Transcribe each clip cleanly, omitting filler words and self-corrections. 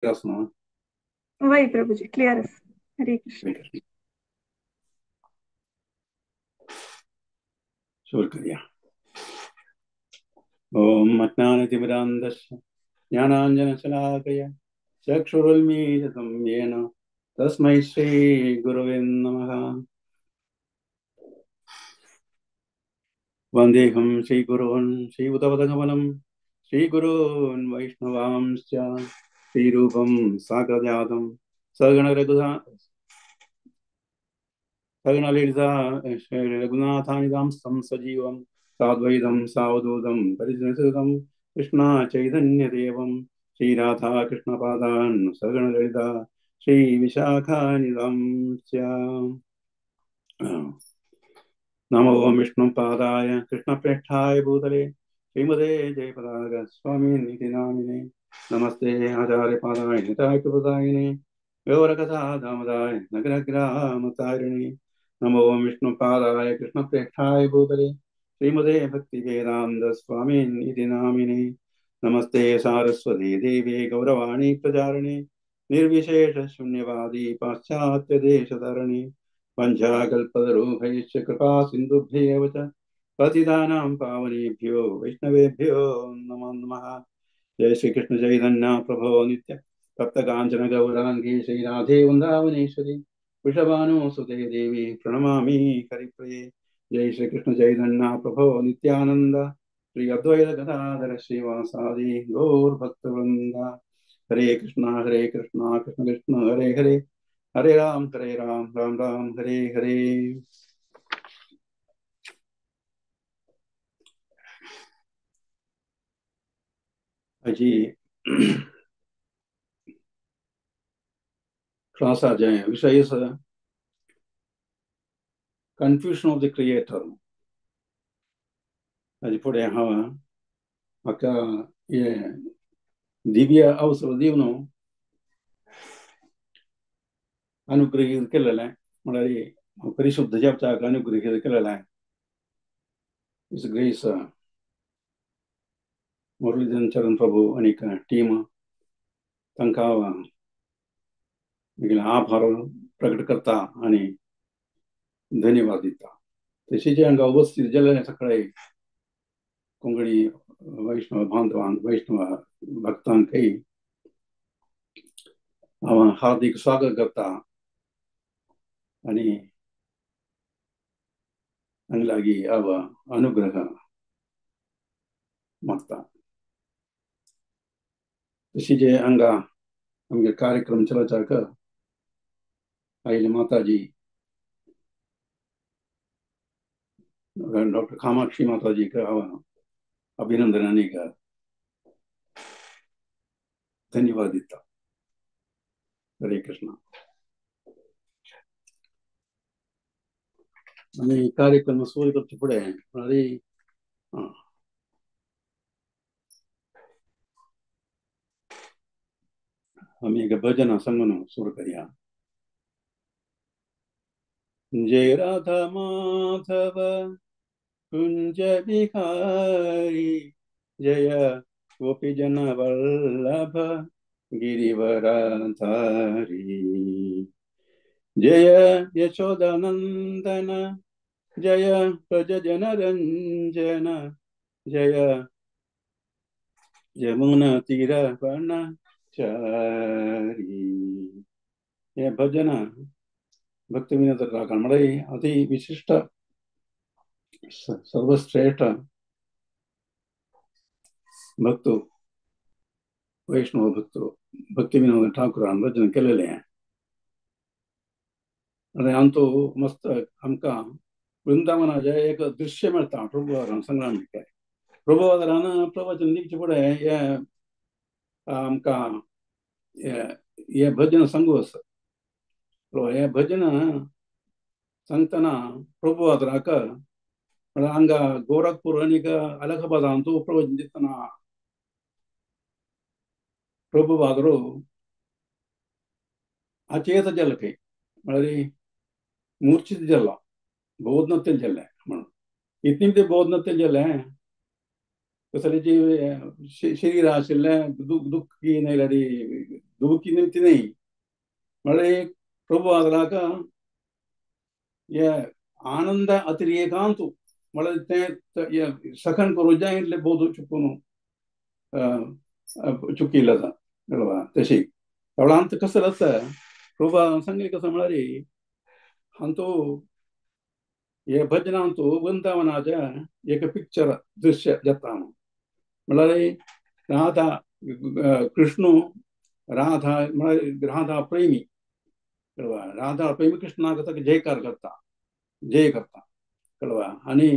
आसा न्हू? वय प्रभुजी, क्लियर आसा. हरे कृष्ण. सुरू करूया. ओम अज्ञानतिमिरान्धस्य ज्ञानाञ्जनशलाकया चक्षुरुन्मीलितं येन तस्मै श्रीगुरवे नमः. वन्देऽहं श्रीगुरून् श्रीयुतपदकमलं श्रीगुरून् वैष्णवांश्च श्रीरूपं साग्रजातं सगणललिता रघुनाथानिदां तं सजीवं साद्वैतं सावधूतं परिजनसहितं कृष्णा चैतन्यदेवं श्रीराधा कृष्णपादान् सगणललिता श्रीविशाखानिदां च. नमो विष्णुपादाय कृष्णप्रेष्ठाय भूतले श्रीमते जयपताक स्वामिनिति नामिने. नमस्ते आचार्यपादाय निताय कृपदायिने गौरकथा दामदाय नगरग्रामतारिणे. नमो विष्णुपादाय कृष्णप्रेष्ठाय भूतले श्रीमते भक्तिवेदान्त स्वामिनिति नामिने. नमस्ते सारस्वती देवी गौरवाणी प्रचारिणे निर्विशेष शून्यवादी पाश्चात्य देशधरणे. वञ्चाकल्पतरुभ्यश्च कृपा सिन्धुभ्येव च पतितानां पावनेभ्यो वैष्णवेभ्यो नमो नमः. जय श्री कृष्ण चैतन्य प्रभो नित्य तप्त कांचन गौरांगी श्री राधे वृंदावनेश्वरी वृषभानुसुते देवी प्रणमामि हरिप्रिये. जय श्री कृष्ण चैतन्य प्रभो नित्यानंद श्री अद्वैत गदाधर श्रीवासादि गौर भक्तवृंद. हरे कृष्णा कृष्ण कृष्ण हरे हरे, हरे राम राम राम हरे हरे. अजी क्लासाचें विशय आसा कन्फ्युजन ऑफ the creator. हाजे फुडें हांव म्हाका हें दिव्य अवसर दिवन अनुग्रहीत केलेलें, म्हळ्यार परिशुद्ध जपचाक अनुग्रहीत केलेलें. Is grace Muralidhar चरण प्रभू आनी टीम तांकां हांव आभार प्रकट करता आनी धन्यवाद दिता. तशेंच हांगा उपस्थित जाल्ले सगळे कोंकणी वैष्णव बांधवांक, वैष्णव भक्तांकय हांव हार्दिक स्वागत करता आनी हांगा लागीं हांव अनुग्रह मागता. तशेंच हांगा आमगे कार्यक्रम चलोवच्याक आयले माताजी डॉक्टर कामाक्षी माताजीक हांव अभिनंदन आनी धन्यवाद दिता. हरे कृष्ण. आनी कार्यक्रम सुरू करचे फुडें म्हळ्यार आमी एक भजन सांगून सुरू करया. जय राधा माधव कुंज बिहारी जय गोपी जन वल्लभ गिरिवरधारी जय यशोदानंदन जय प्रज जन रंजन जय यमुना तीर वनचारी. हे भजन भक्ति विनोद राखण म्हळ्यार अति विशिश्ट सर्वश्रेष्ठ भक्त वैष्णव भक्त भक्ति विनोद ठाकुरान रचना केलेलें. आनी हातूंत मस्त आमकां वृंदावनाचें एक दृश्य मेळटा. प्रभुवारान संग्राम प्रभुवारान प्रवचन दिवचे फुडें हें आमकां हें भजन सांगू आसा. हें भजन सांगतना प्रभुवादराक म्हळ्यार हांगा गोरखपूर आनी अलाहाबाद प्रवचन दितना प्रभुवादरो अचेत जालें खंय, म्हळ्यार मूर्छित जाला, बोधनतेल जालें म्हणून इतलें तें बोधनतेल जालें कसलें शरीर आशिल्लें दुःख नायल्यार दुबकी निमती न्ही म्हळ्यार प्रभुपादाक हे आनंद अतिरेकांतू म्हळ्यार तें सखन करूं जाय इतलें बोध चुकून चुकिल्लें आसा कळवा. तशी तवळांत कसं आसा प्रभुपादान सांगलें कसं म्हळ्यार हांतू हे भजनांतू वृंदावनाचें एक पिक्चर दृश्य जाता म्हळ्यार राधा कृष्णू राधा म्हळ्यार राधा प्रेमी कळवा राधा प्रेमी कृष्णाक ताका जयकार करता जय करता कळवा. आनी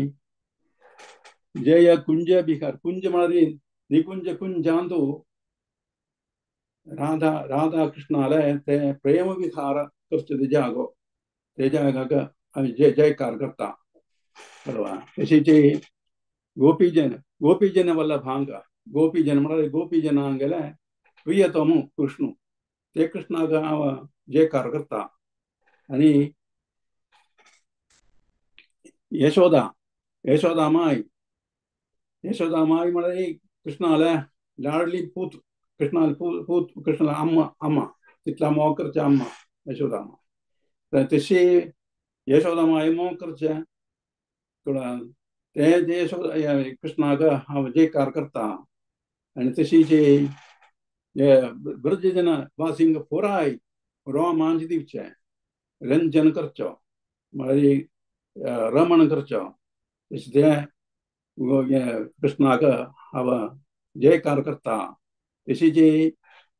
जय कुंज बिहार कुंज म्हळ्यार निकुंज कुंजांतू राधा राधा कृष्णाले ते प्रेम विहार करचे ते जागो ते जागाक आमी जय जयकार करता कळवा. तशीच गोपीजन गोपीजन वल्लभांग गोपीजन म्हळ्यार गोपीजनांगेले प्रियतमू कृष्णू ते कृष्णाक हांव जयकार करता. आनी यशोदा यशोदा माय यशोदा माय म्हळ्यार कृष्णाले लाडली पूत कृष्णाले पूत कृष्णाले अम्मा अम्मा तितला मोग करचे अम्मा यशोदा माय. तशी यशोदा माय मोग करचे ते जे यशोदा कृष्णाक हांव जयकार करता. आनी तशी जी ब्रज जन वासिंग पुराय रोमांच दिवचें रंजन करचो म्हळ्यार रमण करचो तशें तें कृष्णाक हांव जयकार करता. तशी जी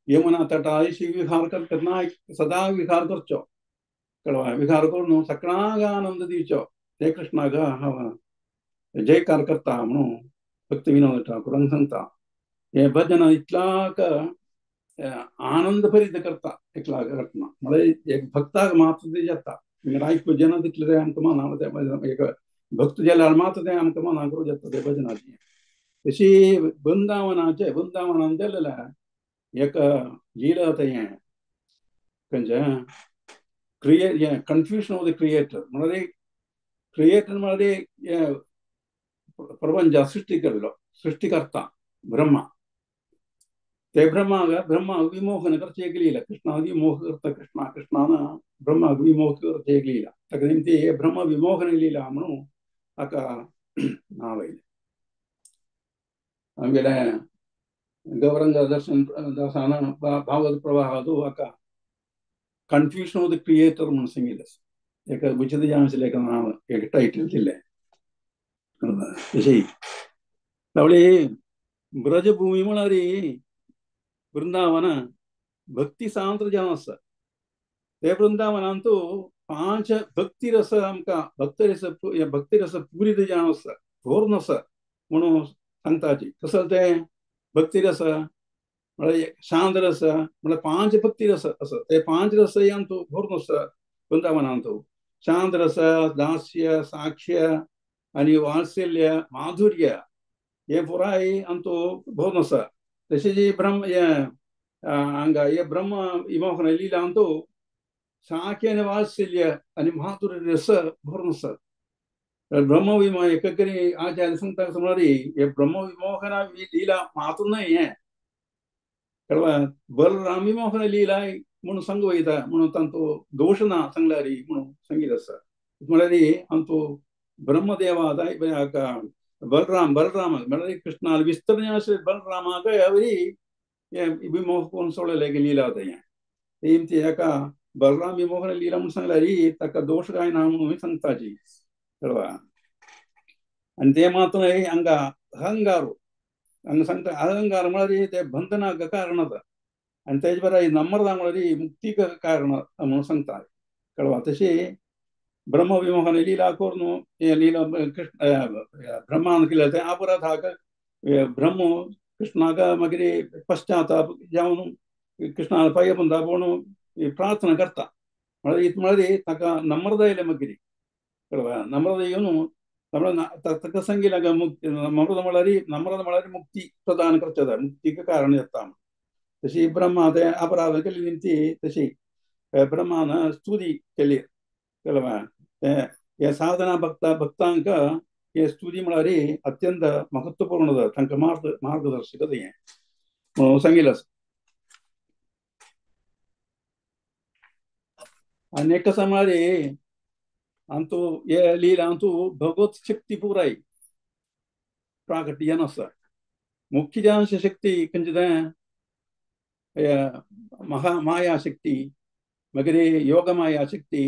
यमुना तटा विहार करतना सदां विहार करचो कळवा विहार करून सगळ्यांक आनंद दिवचो ते कृष्णाक हांव जयकार करता म्हणून भक्ती विनोद ठाकूरांक सांगता. हे भजन इतल्याक आनंद भरीत करता एकला करतना म्हळ्यार एक भक्ताक मात्र ते जाता आयकू जेन्ना तितलें तें आमकां मना एक भक्त जाल्यार मात्र तें आमकां मना करूं जाता ते भजनाचें. तशी वृंदावनाचें वृंदावनान जालेलें एक लीला आतां हें खंयचें क्रिये कन्फ्युजन ऑफ the creator म्हळ्यार क्रिएटर म्हळ्यार प्रपंच सृश्टी केल्लो सृश्टीकर्ता ब्रह्मा ते ब्रह्माक ब्रह्मा विमोहन करचें एक लीला कृष्णा विमोह करता कृष्णा कृष्णान ब्रह्मा विमोह करचें एक लीला ताका निमती हे ब्रह्म विमोहन लीला म्हणून ताका नांव आयलें. आमगेलें गौरंग दर्शन दासान भागवत प्रवाहाचो हाका कन्फ्युजन ऑफ the creator म्हणून सांगिल्लें एका उचित जावन एका नांव एक टायटल दिलें. तशी तावळी ब्रजभूमी म्हळ्यार वृंदावन भक्ती सांत्र जावन आसा ते वृंदावनांतू पांच भक्ती रस आमकां भक्तरस भक्तिरस पुरीत जावन आसा भरून आसा म्हणून सांगताची. कसो तें भक्तिरस म्हळ्यार शांत रस म्हळ्यार पांच भक्तिरस आसा ते पांच रस आमचो भरून आसा वृंदावनांतू शांत रस दास्य साक्ष्य आनी वात्सल्य माधुर्य हे पुराय आमचो भरून आसा. तशें जी ब्रह्म हें हांगा हे ब्रह्म विमोहन लीला आमचो साख्य आनी वात्सल्य आनी माधुर्य रस भरून आसा. ब्रह्म विमो एकरी आचार्य सांगता म्हळ्यार हे ब्रह्म विमोहन लीला मात्र न्हय हें कळवा बलराम विमोहन लीला म्हणून सांगू वयता म्हणून तांचो दोश ना सांगल्यार म्हणून सांगीत आसा. म्हळ्यार आमचो ब्रह्मदेवा बलराम बलराम म्हळ्यार कृष्णा विस्तरण बलरामाक अवरी विमोह करून सोडलें लीला आतां हें ती हेका बलराम विमोहन लीला म्हणून सांगल्यार ताका दोश काय ना म्हणून सांगताची कळवा. आनी ते मात्र हांगा अहंकार हांगा सांगता अहंकार म्हळ्यार ते बंधनाक कारण आसा आनी तेजे बराबर नम्रता म्हळ्यार मुक्तीक कारण म्हणून सांगता कळवा. तशें ब्रह्म विमोहन लीला करून हें लीला कृष्ण ब्रह्मान केलें तें अपराधाक ब्रह्म कृष्णाक मागीर पश्चाताप जावन कृष्णा पांय बंदा पळोवन प्रार्थना करता म्हळ्यार इत म्हळ्यार ताका नम्रता येयलें मागीर कळवा. नम्रता येवन ताका सांगिल्लें मुक्ती नम्रता म्हळ्यार नम्रता म्हळ्यार मुक्ती प्रदान करचें मुक्तीक कारण जाता. तशी ब्रह्मा तें अपराध केली निमती तशी ब्रह्मान स्तुती केली कळवा. तें हे साधना भक्ता भक्तांक हे स्तुती म्हळ्यार अत्यंत महत्वपूर्ण जाता तांकां मार्गदर्शक हें म्हणून सांगिल्लें आसा. आनी एक कसा म्हळ्यार अंतू हे लीला अंतू भगवत शक्ती पुराय प्राकट्य आसा. मुख्य जावन शक्ती खंयची महा माया शक्ती, मागीर योगमाया शक्ती,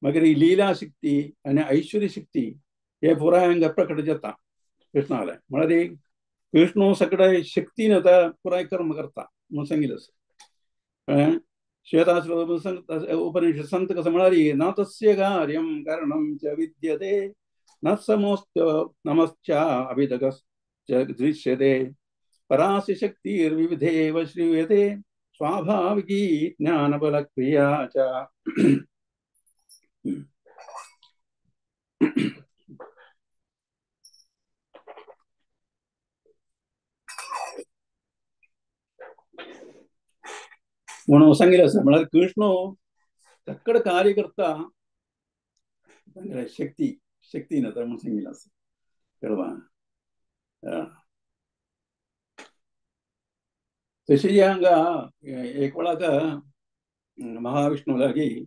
मागीर लीला शक्ती आनी ऐश्वर्य शक्ती हे पुराय हांगा प्रकट जाता कृष्णाले. म्हळ्यार कृष्ण सगळे शक्तीन आतां पुराय कर्म करता म्हणून सांगिल्लें आसा. कळ्ळें? श्वेताश्व उपनिषद संत कसं म्हळ्यार न तस्य कार्यं कारणं च विद्यते न समोस्त नमश्च अभिदगश्च दृश्यते परासि शक्तिर्विविधेव श्रूयते स्वाभाविकी ज्ञानबलक्रिया च. म्हणून सांगितलं आसा म्हळ्यार कृष्ण तक्कड कार्य करता शक्ती शक्ती नता म्हणून सांगितलं आसा. कळवा? तशी हांगा एक वेळाक महाविष्णू लागीं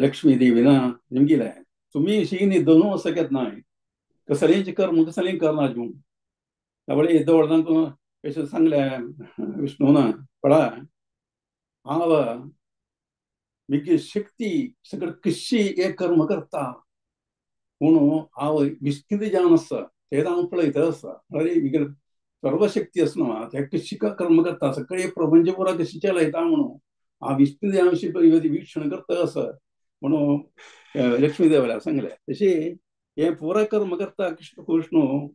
लक्ष्मी देवीन निमगिलें तुमी शी दोनू शकत नाय, कसलेंच कर्म कसलें करना म्हणून. त्यावेळी येदो अशें सांगलें विष्णून, पळय हांव मिगे शक्ती सगळं कशी एक कर्म करता म्हणून हांव विस्तीर्ण जावन आसा तें हांव पळयत आसा. म्हळ्यार मिगे सर्वशक्ती आसा न्हू, ते कशी कर्म करता सगळे प्रपंच पुरा कशी चलयता म्हणून हांव विस्तीर्ण जावन वीक्षण करता आसा म्हणून लक्ष्मी देवाला सांगलें. तशें हें पुरा कर्म करता कृष्ण कृष्ण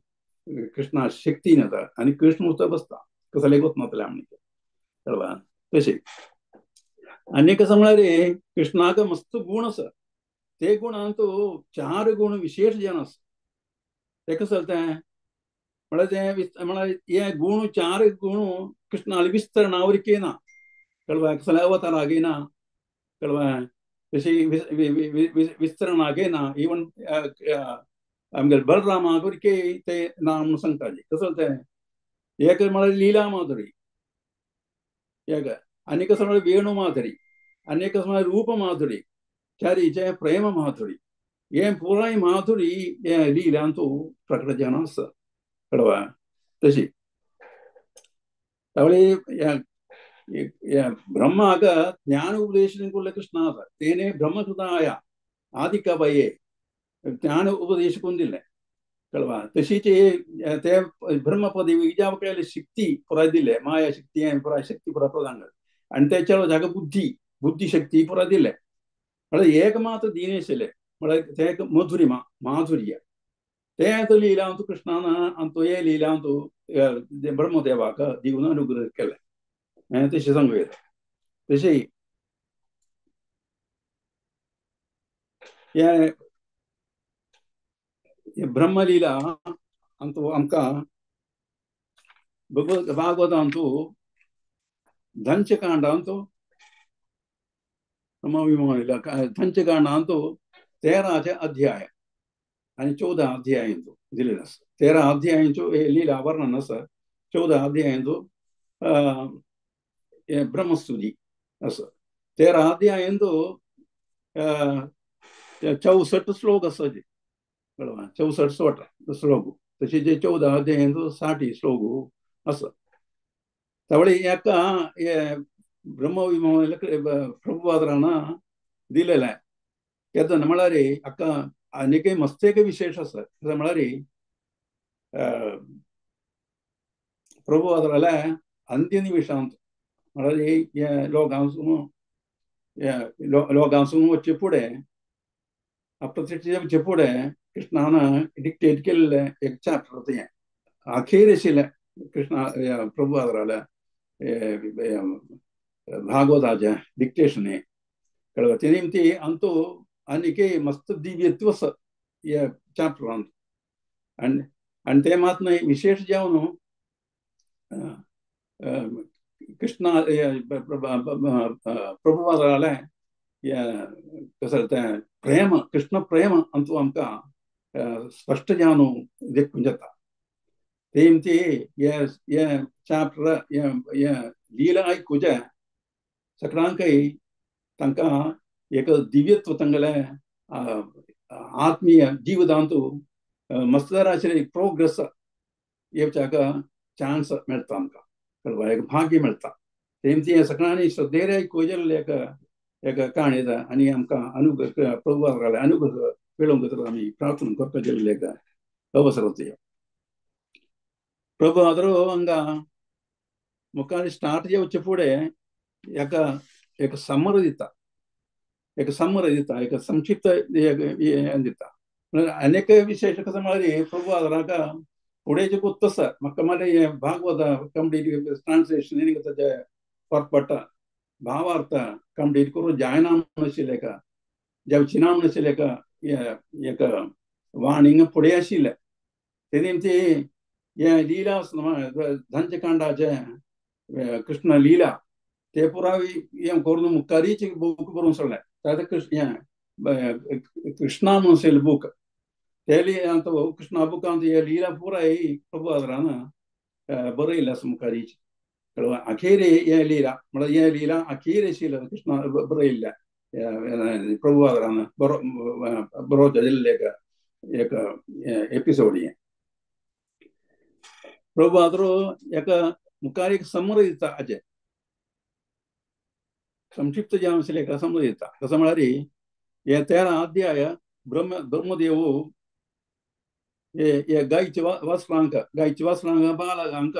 कृष्णा शक्ती येता आनी कृष्ण थंय बसता कसलें वचनातलें आमी. कळवा? तशें आनी कसं म्हळ्यार कृष्णाक मस्त गुण आसा, ते गुणांत चार गुण विशेष जावन आसा. ते कसं तें म्हळ्यार तें म्हळ्यार हे गुण चार गुण कृष्णाले विस्तरणावर ना. कळवा? कसले अवताराक येना. कळवा? तशी विस्तरणाक येना. इवन आमगे बलरामाक ते ना म्हणून सांगता. कसं तें एक म्हळ्यार लीला माधुरी एक, आनी कसं म्हळ्यार वेणू माधुरी, आनी कसं म्हळ्यार रूप माधुरी, चारीचें प्रेम माधुरी. हें पुराय माधुरी हे लीलांतू प्रकट जावन आसा. कळवा? तशी त्यावेळी ब्रह्माक ज्ञान उपदेश कुल्ले कृष्ण आसा तेणे ब्रह्मसुताय आदिकवये ज्ञान उपदेश करून दिलें. कळवा? तशीच ते ब्रह्मपदी जावं शक्ती पुराय दिले, माया शक्ती पुराय शक्ती पुराय प्रदान आनी तेच्या जाका बुद्धी बुद्धिशक्ती पुराय दिले. म्हळ्यार एक मात दिनाशिल्लें म्हळ्यार तें एक मधुरिमा माधुर्य तें लीलांतू कृष्णान आनी हे लीलांतू ब्रह्मदेवाक दिवन अनुग्रह केलें तशें सांगूं येता. तशें हें ब्रह्मलीला अंतू आमकां भगवत भागवतांतू धंचकांडांतू ब्रह्मविमोहलीला धंचकांडांतू 13 अध्याय आनी 14 अध्यायांचो दिलेलो आसा. 13 अध्यायांचो हे लीला वर्णन आसा. 14 अध्यायांचो ब्रह्मस्तुती आसा. 13 अध्यायांचो 64 श्लोक आसा. कळवा? 64 श्लोक. तशें जे 14 अध्यायांचो 60 श्लोक आसा. त्यावेळी हेका हे ब्रह्मविमोहन प्रभुपादरान दिलेलें आहे. केन्ना म्हळ्यार हाका आनीकय मस्त एक विशेष आसा. कितें म्हळ्यार प्रभुपादराले अंत्य निमिशांत म्हळ्यार हे लोकांसून लोकांसून वचचे फुडें अप्रत्यक्ष वचचे फुडें कृष्णान डिक्टेट केल्लें एक चॅप्टर तें अखेर आशिल्लें कृष्णा प्रभुपादराल्या भागवताचें डिक्टेशन हें. कळ्ळें? ते निमती अंतू आनीकय मस्त दिव्यत्व आसा ह्या चॅप्टरांत. आनी आनी तें मात न्हय विशेश जावन कृष्णा प्रभुपादरालें कसं तें प्रेम कृष्ण प्रेम अंतू आमकां स्पश्ट जावन देखून जाता. ते ती हे चॅप्टर हे लीला आयकुचें सगळ्यांकय तांकां एक दिव्यत्व तांगेलें आत्मीय जीवदांतु मस्तदाराचेर एक प्रोग्रेस येवच्याक चान्स मेळटा आमकां, कळ्ळें, एक भाग्य मेळटा. तेमची सगळ्यांनी श्रद्धेर कोजल एक एक काणी येता आनी आमकां अनुग्रह प्रभु अनुग्रह मेळोवंक तर आमी प्रार्थना करपाक गेल्ले एक अवसर दिया. प्रभु आदरो हांगा मुखार स्टार्ट जावचे फुडें एका एक समर दिता, एक समर दिता, एक संक्षिप्त दिता. अनेक विशेष कसं म्हळ्यार प्रभु आदराक फुडें जे गुत्त आसा म्हाका म्हळ्यार हें भागवत कंप्लीट ट्रान्सलेशन ताजें फरक पडटा, भावार्थ कंप्लीट करून जायना म्हूण आशिल्लें एका जावची ना म्हूण आशिल्लें एका एक वाणी फुडें आशिल्लें. ते निमती हें लिला धंचकांडाचें कृष्ण लिला ते पुराय हें करून मुखारीच बूक बरोवन सोडलें. ताका कृष्ण हें कृष्णा म्हणून आशिल्लें बूक, ते कृष्णा बुकांत हे लिला पुराय प्रभु आदरान बरयल्लें आसा मुखारीच. कळ्ळें, अखेर हें लिला म्हळ्यार हें लिला अखेर आशिल्लें कृष्णा बरयल्लें प्रभु आदरान बरो बरोवचें दिल्लें एक एक एपिसोड. हें प्रभु आदरो एका मुखार एक समर दिता, हाजें संक्षिप्त जावन आशिल्लें एका समर दिता. कसो म्हळ्यार हे 13 अध्याय ब्रह्मदेव हे गायचे वासरांक, गायचे वासरांक बालकांक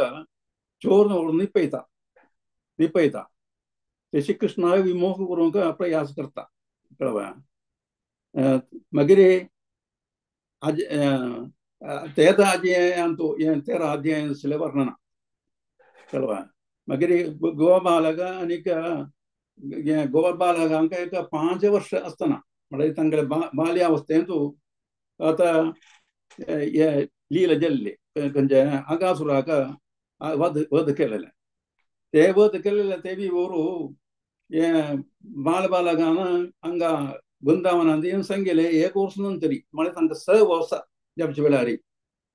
चोरून व्हरून लिपयता, लिपयता. तशी कृष्णा विमोह करूंक प्रयास करता, कळ्ळें. मागीर आज तेच आजी हें 13 अध्याय आशिल्लें वर्णना, कळ्ळें. मागीर गोवा बालक आनीक गोवा बालकांक एक 5 वर्ष आसतना म्हळ्यार तांगेले बाल्यावस्थेंत आतां हे लीला जाल्ली खंयचे आगासुराक वध वध केलेलें, ते वध केलेलें ते बी व्हरू हें बाल बालकान हांगा वृंदावनांत येवन सांगलें एक वर्स नंतरी म्हळ्यार तांकां 6 वर्सां जावचे वेळार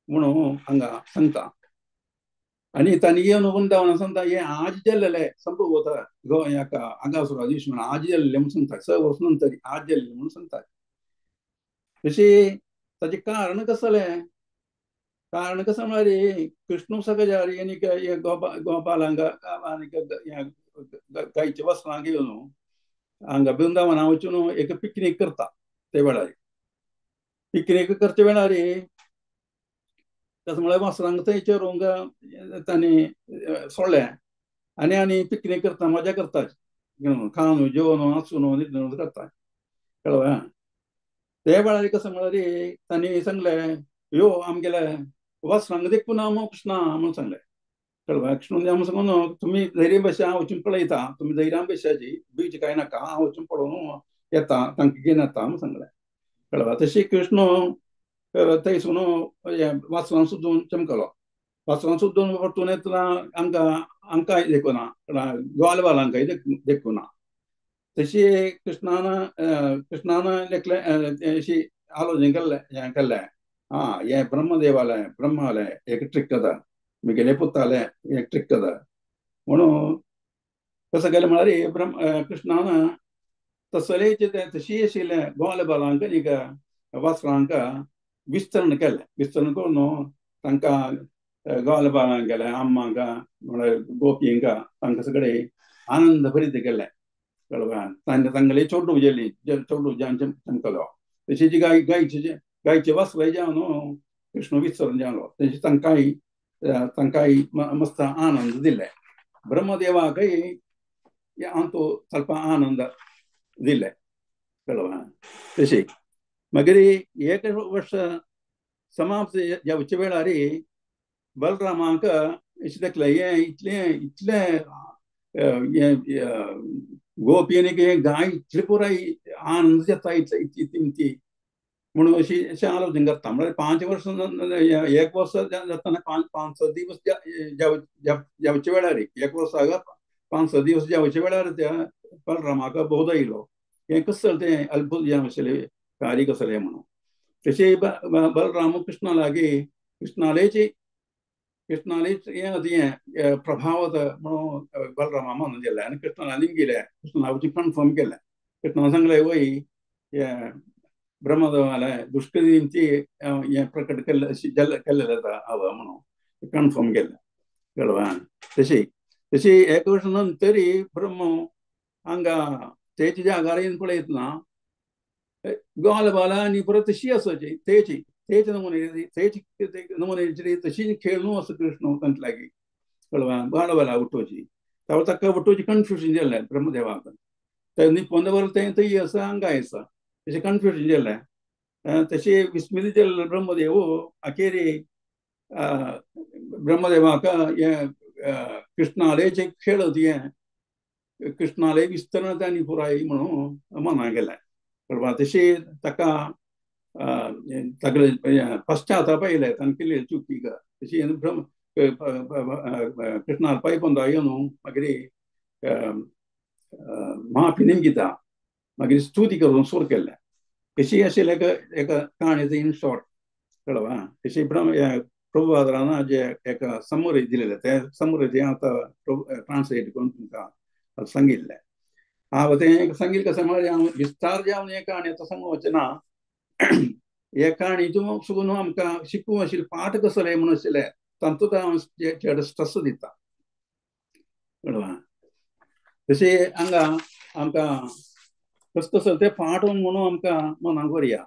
म्हणून हांगा सांगता. आनी तांणी येवन वृंदावनान सांगता हें आज जाल्लें संभव वता हाका आगासुरा दीस म्हणून आज जाल्लें म्हणून सांगता, 6 वर्स नंतरी आज जाल्लें म्हणून सांगता. तशी ताचें कारण कसलें, कारण कसं म्हळ्यार कृष्ण सगळ्या आनी गोपालांक आनी गायच्या वस्त्रांक घेवन हांगा वृंदावना वचून एक पिकनीक करता. ते वेळार पिकनीक करच्या वेळार तशें म्हळ्यार वस्त्रांक थंय चेरूंक तांणी सोडलें आनी आनी पिकनीक करता, मजा करता, खावन जेवन आसून न्हिदून करता, कळ्ळें. ते वेळार कसं म्हळ्यार तांणी सांगलें यो आमगेले वस्त्रांक देखून हांव कृष्णा म्हणून सांगलें, कळ्ळें. कृष्ण हांव सांगून तुमी धैर्य भाशा हांव वचून पळयता, तुमी धैर्या भाशाची बीज कांय नाका, हांव वचून पळोवन येता, तांकां घेवन येता म्हणून सांगलें, कळ्ळें. तशी कृष्ण थंयसून वासरां सुद्दां चमकलो, वासरां सुद्दां परतून येतना हांकां हांकां देखूना, ग्वाल बालांकय देखूना. तशी कृष्णान कृष्णान लेखलें अशी आलोचन केल्लें हें केल्लें, आं हें ब्रह्मदेवालें ब्रह्मालें एक ट्रिक आसा, म्हगेलें पुतालें एक ट्रिक आसा म्हणून कसं केलें म्हळ्यार ब्रह्म कृष्णान तसलें तें तशी आशिल्लें ग्वाल बालांक एक वासरांक विस्तरण केलें. विस्तरण करून तांकां ग्वाल बालांक केलें, अम्मांक म्हळ्यार गोपींक तांकां सगळें आनंद भरीत केलें, कळ्ळें. तांचे तांगेली चोडू जाली, चोडू जावन चमकलो. तशी जी गाय गायची गायचे वासरां जावन कृष्ण विसरून जालो, तशी तांकांय तांकांय मस्त आनंद दिले. ब्रह्मदेवाकय अंतू ಸ್ವಲ್ಪ आनंद दिले, कळ्ळें. तशी मागीर एक वर्ष समाप्त जावचे वेळार बलरामाक अशें देखलें हें इतलें इतलें हें गोपी आनी गाय इतले पुराय आनंद जाता इतली ती म्हणून अशी अशें आलोचन करता. म्हळ्यार 5 वर्सां एक वर्स जातना 5 5 6 दिवस जावचे वेळार एक वर्साक 5 6 दिवस जावचे वेळार त्या बलरामाक बोध आयलो हें कसलें तें अद्भुत जावन आशिल्लें कार्य कसलें म्हणून. तशें बलराम कृष्णा लागीं कृष्णालेची कृष्णाले हें प्रभावत म्हणून बलरामा म्हणून गेलें आनी कृष्णान निमगिलें, कृष्णान कन्फर्म केलें. कृष्णान सांगलें वय हें ब्रह्मदेवाले दुष्कृतींची हें प्रकट केल्लें केल्लें जाता हांव म्हणून कन्फर्म केलें कळवा. तशी तशी एक वर्स नंतरी ब्रह्म हांगा तेची जागार येवन पळयतना ग्वाल बाला आनी परत तशी आसाची तेची तेच नमुने तेच नमुनेची तशी खेळ न्हू आसा कृष्ण तांचे लागीं कळवा. ग्वाल बाला उठोवची ताका ताका उठोवची कन्फ्युजन जालें ब्रह्मदेवाक. ते निपोन दवरलें तें थंय आसा हांगा आसा तशें कन्फ्युजन जालें. तशें विस्मित जाल्ले ब्रह्मदेव अखेरी ब्रह्मदेवाक हें कृष्णाले जे खेळ हें कृष्णाले विस्तरण तांणी पुराय म्हणून मना गेलें कळवा. तशें ताका तागेले पश्चाताप येयले ताणें केल्ले चुकीक. तशी ब्रह्म कृष्णाल पांय पोंदा येवन मागीर माफी निमगिता मागीर स्तुती करून सुरू केल्लें. तशी आशिल्लें एका काणयेचो इन शॉर्ट कळवा. तशी ब्रह्म प्रभुपादरान जे एका समरी दिलेलें तें समरी जें आतां ट्रान्सलेट करून तुमकां सांगिल्लें. हांव तें सांगिल्लें कशें म्हळ्यार हांव विस्तार जावन हे काणी आतां सांगूंक वचना. हे काणी सुगून आमकां शिकूंक आशिल्लें पाठ कसले म्हणून आशिल्लें तातूंत हांव चड स्ट्रेस दिता कळवा. तशें हांगा आमकां कसो कसो तें पाठ म्हणून आमकां मनाक व्हरया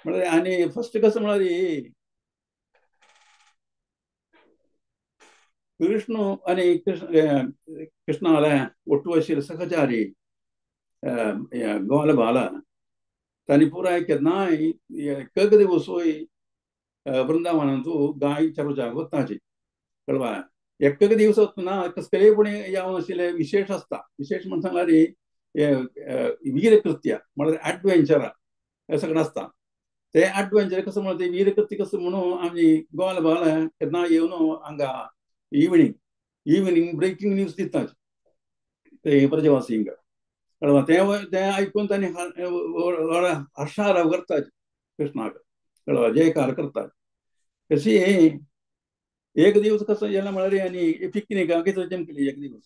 म्हळ्यार. आनी फर्स्ट कसो म्हळ्यार कृष्ण आनी कृष्णाले ಒಟ್ಟು आशिल्ले सहचारी ग्वाल बाला तांणी पुराय केन्नाय एक दिवसूय वृंदावनांतू गाय चरोवच्याक वताची कळवा. एक दिवस वतना कसलेय पूण जावन आशिल्ले विशेश आसता. विशेश म्हण सांगल्यार वीरकृत्य म्हळ्यार एडवेंचर हें सगळें आसता. ते एडवेंचर कसो म्हणटा ते वीरकृत्य कसो म्हणून आमी ग्वाल बाला केन्ना येवन हांगा इव्हनिंग इव्हनिंग ब्रेकींग न्यूज दिता ते ब्रजवासींक कळवा. तें तें आयकून तांणी हर्षारव करतात कृष्णाक कळवा, जयकार करतात. तशी एक दिवस कसो गेला म्हळ्यार आनी पिकनिकाक कितें जमकली एक दिवस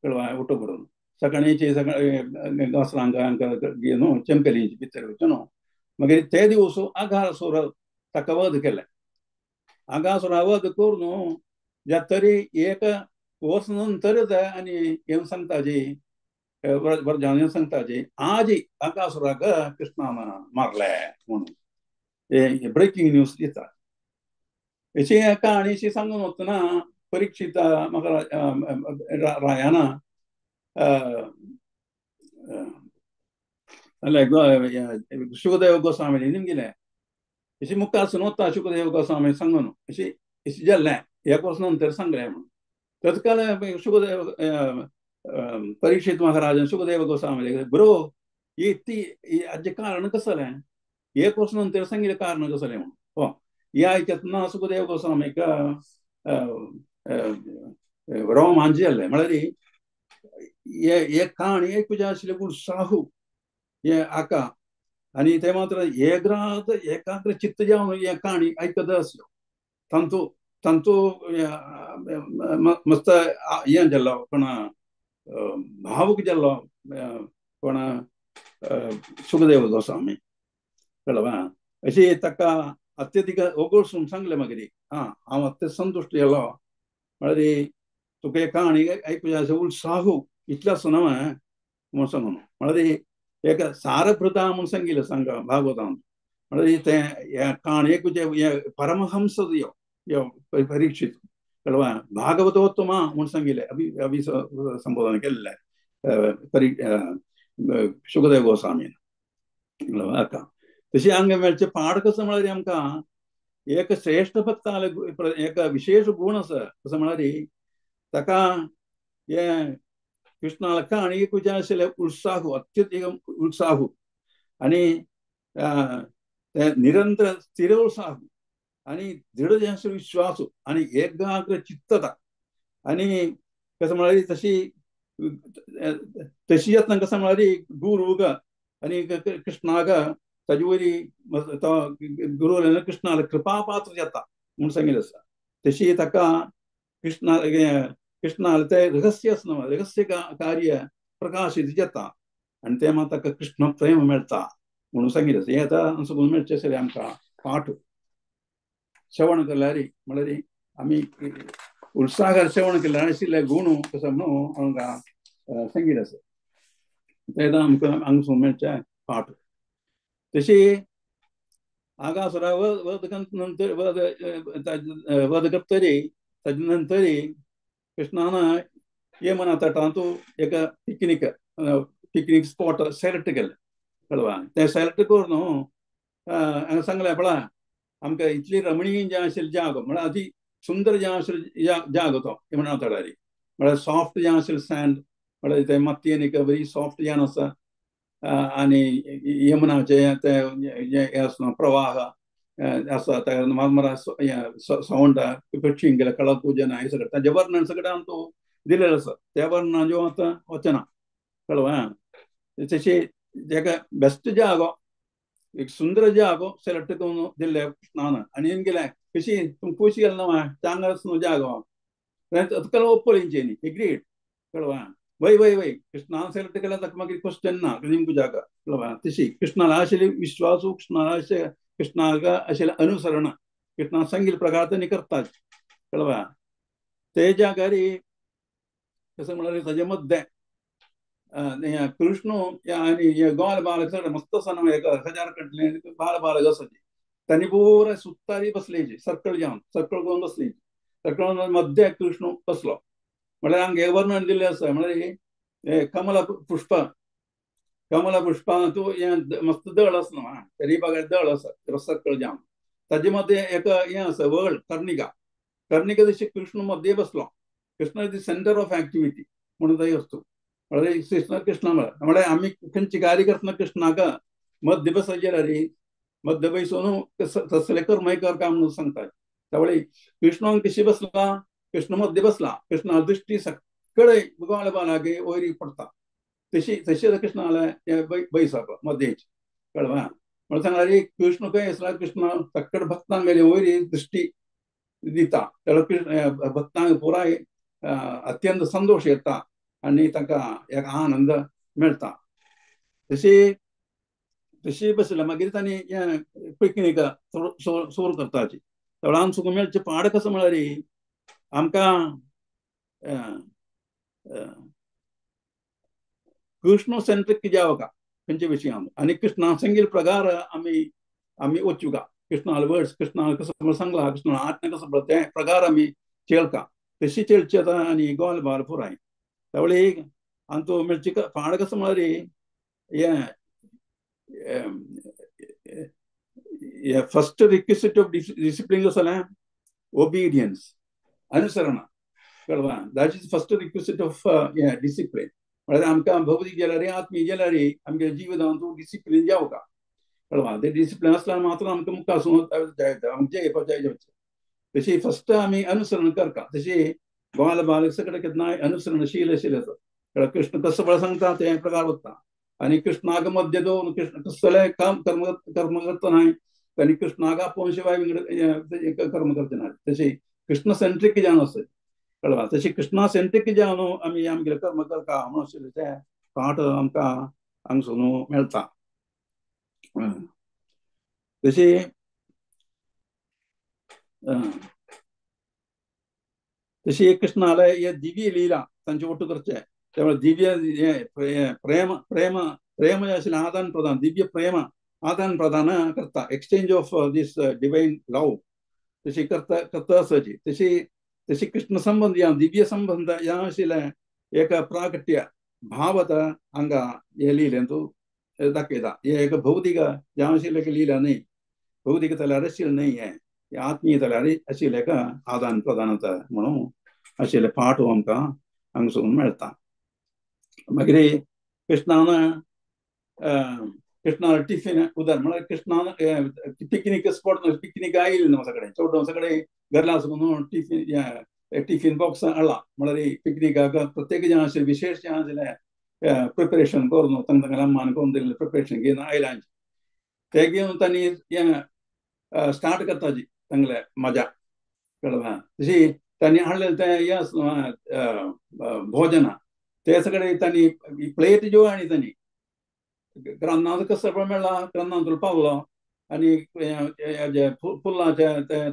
कळवा उठो करून सकाळीं सकाळी घासरांक घेवन चमकली भितर वचून मागीर ते दिवस आघासुर ताका वध केलें. आघासुरा वध करून ज्या तरी एक वर्स नंतरच आनी येवन सांगता जी बरजान सांगता जी आज आकासुराक कृष्णान मारले म्हणून ब्रेकींग न्यूज दिता. अशी काणी अशी सांगून वतना परीक्षित म्हाका रायाना शुकदेव गोस्वामी निमगिलें. अशी मुखार वता शुकदेव गोस्वामी सांगून अशी अशी जाल्लें एक वर्स नंतर सांगलें म्हणून. तत्काल शुकदेव परीक्षित महाराजान शुकदेव गोस्वामी बरो ही ती हाजें कारण कसलें एक वर्स नंतर सांगिल्लें कारण कसलें म्हणून. हो हे आयकतना शुकदेव गोस्वामीक रोमांच जालें. म्हळ्यार हे काणी आयकुचें आशिल्लें उत्साहू हे आका आनी ते मात्र एग्रात एकाग्र चित्त जावन हे काणी आयकत आसल्यो. तांचो तांचो मस्त हें जाल्लो कोण भावूक जाल्लो कोण सुखदेव गोस्वामी कळवा. अशी ताका अत्यधिक ओगोळसून सांगलें मागीर आं हांव अत्यंत संतुश्ट जालो म्हळ्यार तुका काणी आयकुचें उत्साहू इतलो आसना म्हणून सांगून. म्हळ्यार एक सारभृता म्हणून सांगिल्लें सांगा भागवतान. म्हळ्यार तें काणी आयकुचें परमहंस यो परीक्षित कळवा भागवतोत्तमा म्हणून सांगिल्लें अभि अभि संबोधन केल्लें परी शुकदेव गोस्वामीन आका. तशी हांगा मेळचें पाठ कसो म्हळ्यार आमकां एक श्रेश्ठ भक्ताले एक विशेश गूण आसा. कसो म्हळ्यार ताका हें कृष्णाला काणी आयकुचें आशिल्लें उत्साहू अत्यधिक उत्साहू आनी तें निरंतर स्थिर उत्साहू आनी दृढ जें आशिल्लें विश्वास आनी एकाग्र चित्तता आनी कसो म्हळ्यार तशी तशी यत्न कसो म्हळ्यार गुरूक आनी कृष्णाक ताजे वयरी तो गुरू कृष्णाले कृपा पात्र जाता म्हूण सांगिल्लें आसा. तशी ताका कृष्णा कृष्णाले ते रहस्य आसना, रहस्य कार्य प्रकाशीत जाता आनी तें मात ताका कृष्ण प्रेम मेळटा म्हणून सांगिल्लें आसा. हें आतां सगळें मेळचें आसलें आमकां पाठ श्रवण केल्यार, म्हळ्यार आमी उत्साहार श्रवण केल्यार आशिल्ले गुण कसो म्हणून आमकां सांगिल्लें आसा. तें आतां आमकां हांगा मेळचें पाठ. तशी आगासुरा वध नंतर वध वध करतरी ताजे नंतरी कृष्णान यमुना तटांतू एक पिकनीक पिकनीक स्पॉट सेलेक्ट केलें कळवा. तें सेलेक्ट करून हांगा सांगलें पळय आमकां इतली रमणीय जें आशिल्लें जागो, म्हळ्यार अती सुंदर जें आशिल्लें जागो तो यमुना तटारी, म्हळ्यार सॉफ्ट जें आशिल्लें सँड, म्हळ्यार तें मातयेन एक बरी सॉफ्ट जें आसा आनी यमुनाचें तें हें आसना प्रवाह आसा, ताका मारमारा सावंड पक्षी गेले कळक पूजन हें सगळें ताजें वर्णन सगळें आमकां दिलेलें आसा. त्या वर्णन जो आतां वचना कळवा. तशी तेका बेस्ट जागो एक सुंदर जागो सेलेक्ट करून दिल्ले कृष्णान आनी येवन गेले कशी तुमकां खोशी गेले ना चांगलो न्हू जागो तुका ओप्पल तेंच्यांनी एग्रीड कळवा. वय वय वय कृष्णान सेलेक्ट केल्यार ताका मागीर क्वेश्चन ना निमको जागा कळवा. तशी कृष्णाला आशिल्ली विश्वासू, कृष्णाला अशें कृष्णाक आशिल्लें अनुसरण, कृष्णान सांगिल्ले प्रकार तेणी करतात कळवा. ते जाग्यार कसं म्हळ्यार ताजे मद्दे कृष्ण आनी ग्वाल बालक सगळे मस्त आसा न्हू, एक हजार कडले बाल बालक आसा तांणी पुराय सुत्तारी बसलेची सर्कल जावन सर्कल करून बसली, सर्कल मद्दे कृष्ण बसलो. म्हळ्यार आमकां वर्णन दिल्लें आसा, म्हळ्यार कमला पुष्प, कमला पुष्पां तूं हें मस्त दळ आसा न्हू, तरी बागार दळ आसा सर्कल जावन ताजे मदें एक हें आसा वळ कर्णिका, कर्णिका जशी कृष्ण मद्दे बसलो. Krishna is the centre of activity म्हणून थंय वस्तू. म्हळ्यार कृष्ण कृष्ण म्हळ्यार म्हळ्यार आमी खंयची कार्य करतना कृष्णाक मध्य बसचेर रे मध्य बैसून तसले कर्मय कर काय म्हणून सांगतात. त्यावेळी कृष्णान कशी बसला, कृष्ण मध्य बसला, कृष्णा दृष्टी सगळे ग्वाल बालागे वयर पडटा तशी तशी कृष्णाला बैसप मध्येच कळवा. म्हणून सांगला रे कृष्ण खंय आसला, कृष्ण सगळे भक्तांगेले वयर दृष्टी दिता, त्याला कृष्ण भक्तांक पुराय अत्यंत संतोष येता आनी तांकां एक आनंद मेळटा. तशी तशी बसले मागीर तांणी हें पिकनीक सुरू करताची. तेवढा आमकां मेळचें पाड कसो म्हळ्यार आमकां कृष्ण सेंट्रीक जावका खंयच्या विशयान आनी कृष्णा सांगिल्ले प्रकार आमी आमी वचुका, कृष्णाले वर्ड्स कृष्णा कसो सांगला, कृष्णा आज्ञा कसो ते प्रकार आमी चेलका तशी चेलचे आतां आनी ग्वाल बाल पुराय. त्यावेळी आमचो मेळची पाड कसो म्हळ्यार हें फर्स्ट रिक्विसिट ऑफ डिसिप्लीन कसो जालें ओबिडियन्स, अनुसरण कळवा. That is first requisite of discipline. म्हळ्यार आमकां भौतीक गेल्यार आत्मीय गेल्यार आमगे जिवितांत डिसिप्लीन जावका कळवा. ते डिसिप्लीन आसल्यार मात्र आमकां मुखार जायता आमचें येवपाक जाय जावचें. तशी फर्स्ट आमी अनुसरण करता तशी ग्वाल बालक सगळे केन्नाय अनुसरणशील आशिल्ले आसा. कृष्ण कसो बळ सांगता ते प्रकार वता आनी कृष्णाक मध्य दवरून कृष्ण कसलें काम कर्म कर्म करता न्हय आनी कृष्णाक आपोवन शिवाय विंगड कर्म करचे ना. तशी कृष्ण सेंट्रीक जावन आसा कळवा. तशी कृष्णा सेंट्रीक जावन आमी आमगेलें कर्म करता म्हणून आशिल्लें तें पाठ आमकां हांगसून मेळटा. तशी तशी कृष्णाले हे दिव्य लीला तांचे ಒಟ್ಟು करचे, त्यामुळे दिव्य प्रेम प्रेम प्रेम जें आशिल्लें आदान प्रदान, दिव्य प्रेम आदान प्रदान करता, exchange of this divine love तशी करता करता आसाची. तशी तशी कृष्ण संबंद या दिव्य संबंध ह्या आशिल्लें एक प्राकट्य भावत हांगा हे लिहिलें तूं दाखयता. हे एक भौतीक जें आशिल्लें लीला न्हय, भौतीक जाल्यार आशिल्लें न्हय, हें आत्मीय जाल्यार आशिल्लें एक आदान प्रदान जाता म्हणून आशिल्लें पाठ आमकां हांगसून मेळटा. मागीर कृष्णान कृष्णान टिफिन उदाहरण म्हळ्यार कृष्णान पिकनीक स्पॉट पिकनीक आयिल्ले न्हू सगळे चवड सगळे घरला आसा म्हणून टिफिन टिफिन बॉक्स हाडला म्हळ्यार पिकनिकाक प्रत्येक जें आशिल्लें विशेष जें आशिल्लें प्रिपरेशन करून तांकां तांकां अम्मान करून दिल्लें प्रिपरेशन घेवन आयलांचे. ते घेवन तांणी हें स्टार्ट करता जी तांगले मजा कळ्ळें. तशी तांणी हाडलें तें हें आसा भोजना ते सगळे तांणी प्लेट ज्यो आनी तांणी ग्रांदांत कसो पळय मेळ्ळा ग्रांदांत पावलो आनी फुलांचें तें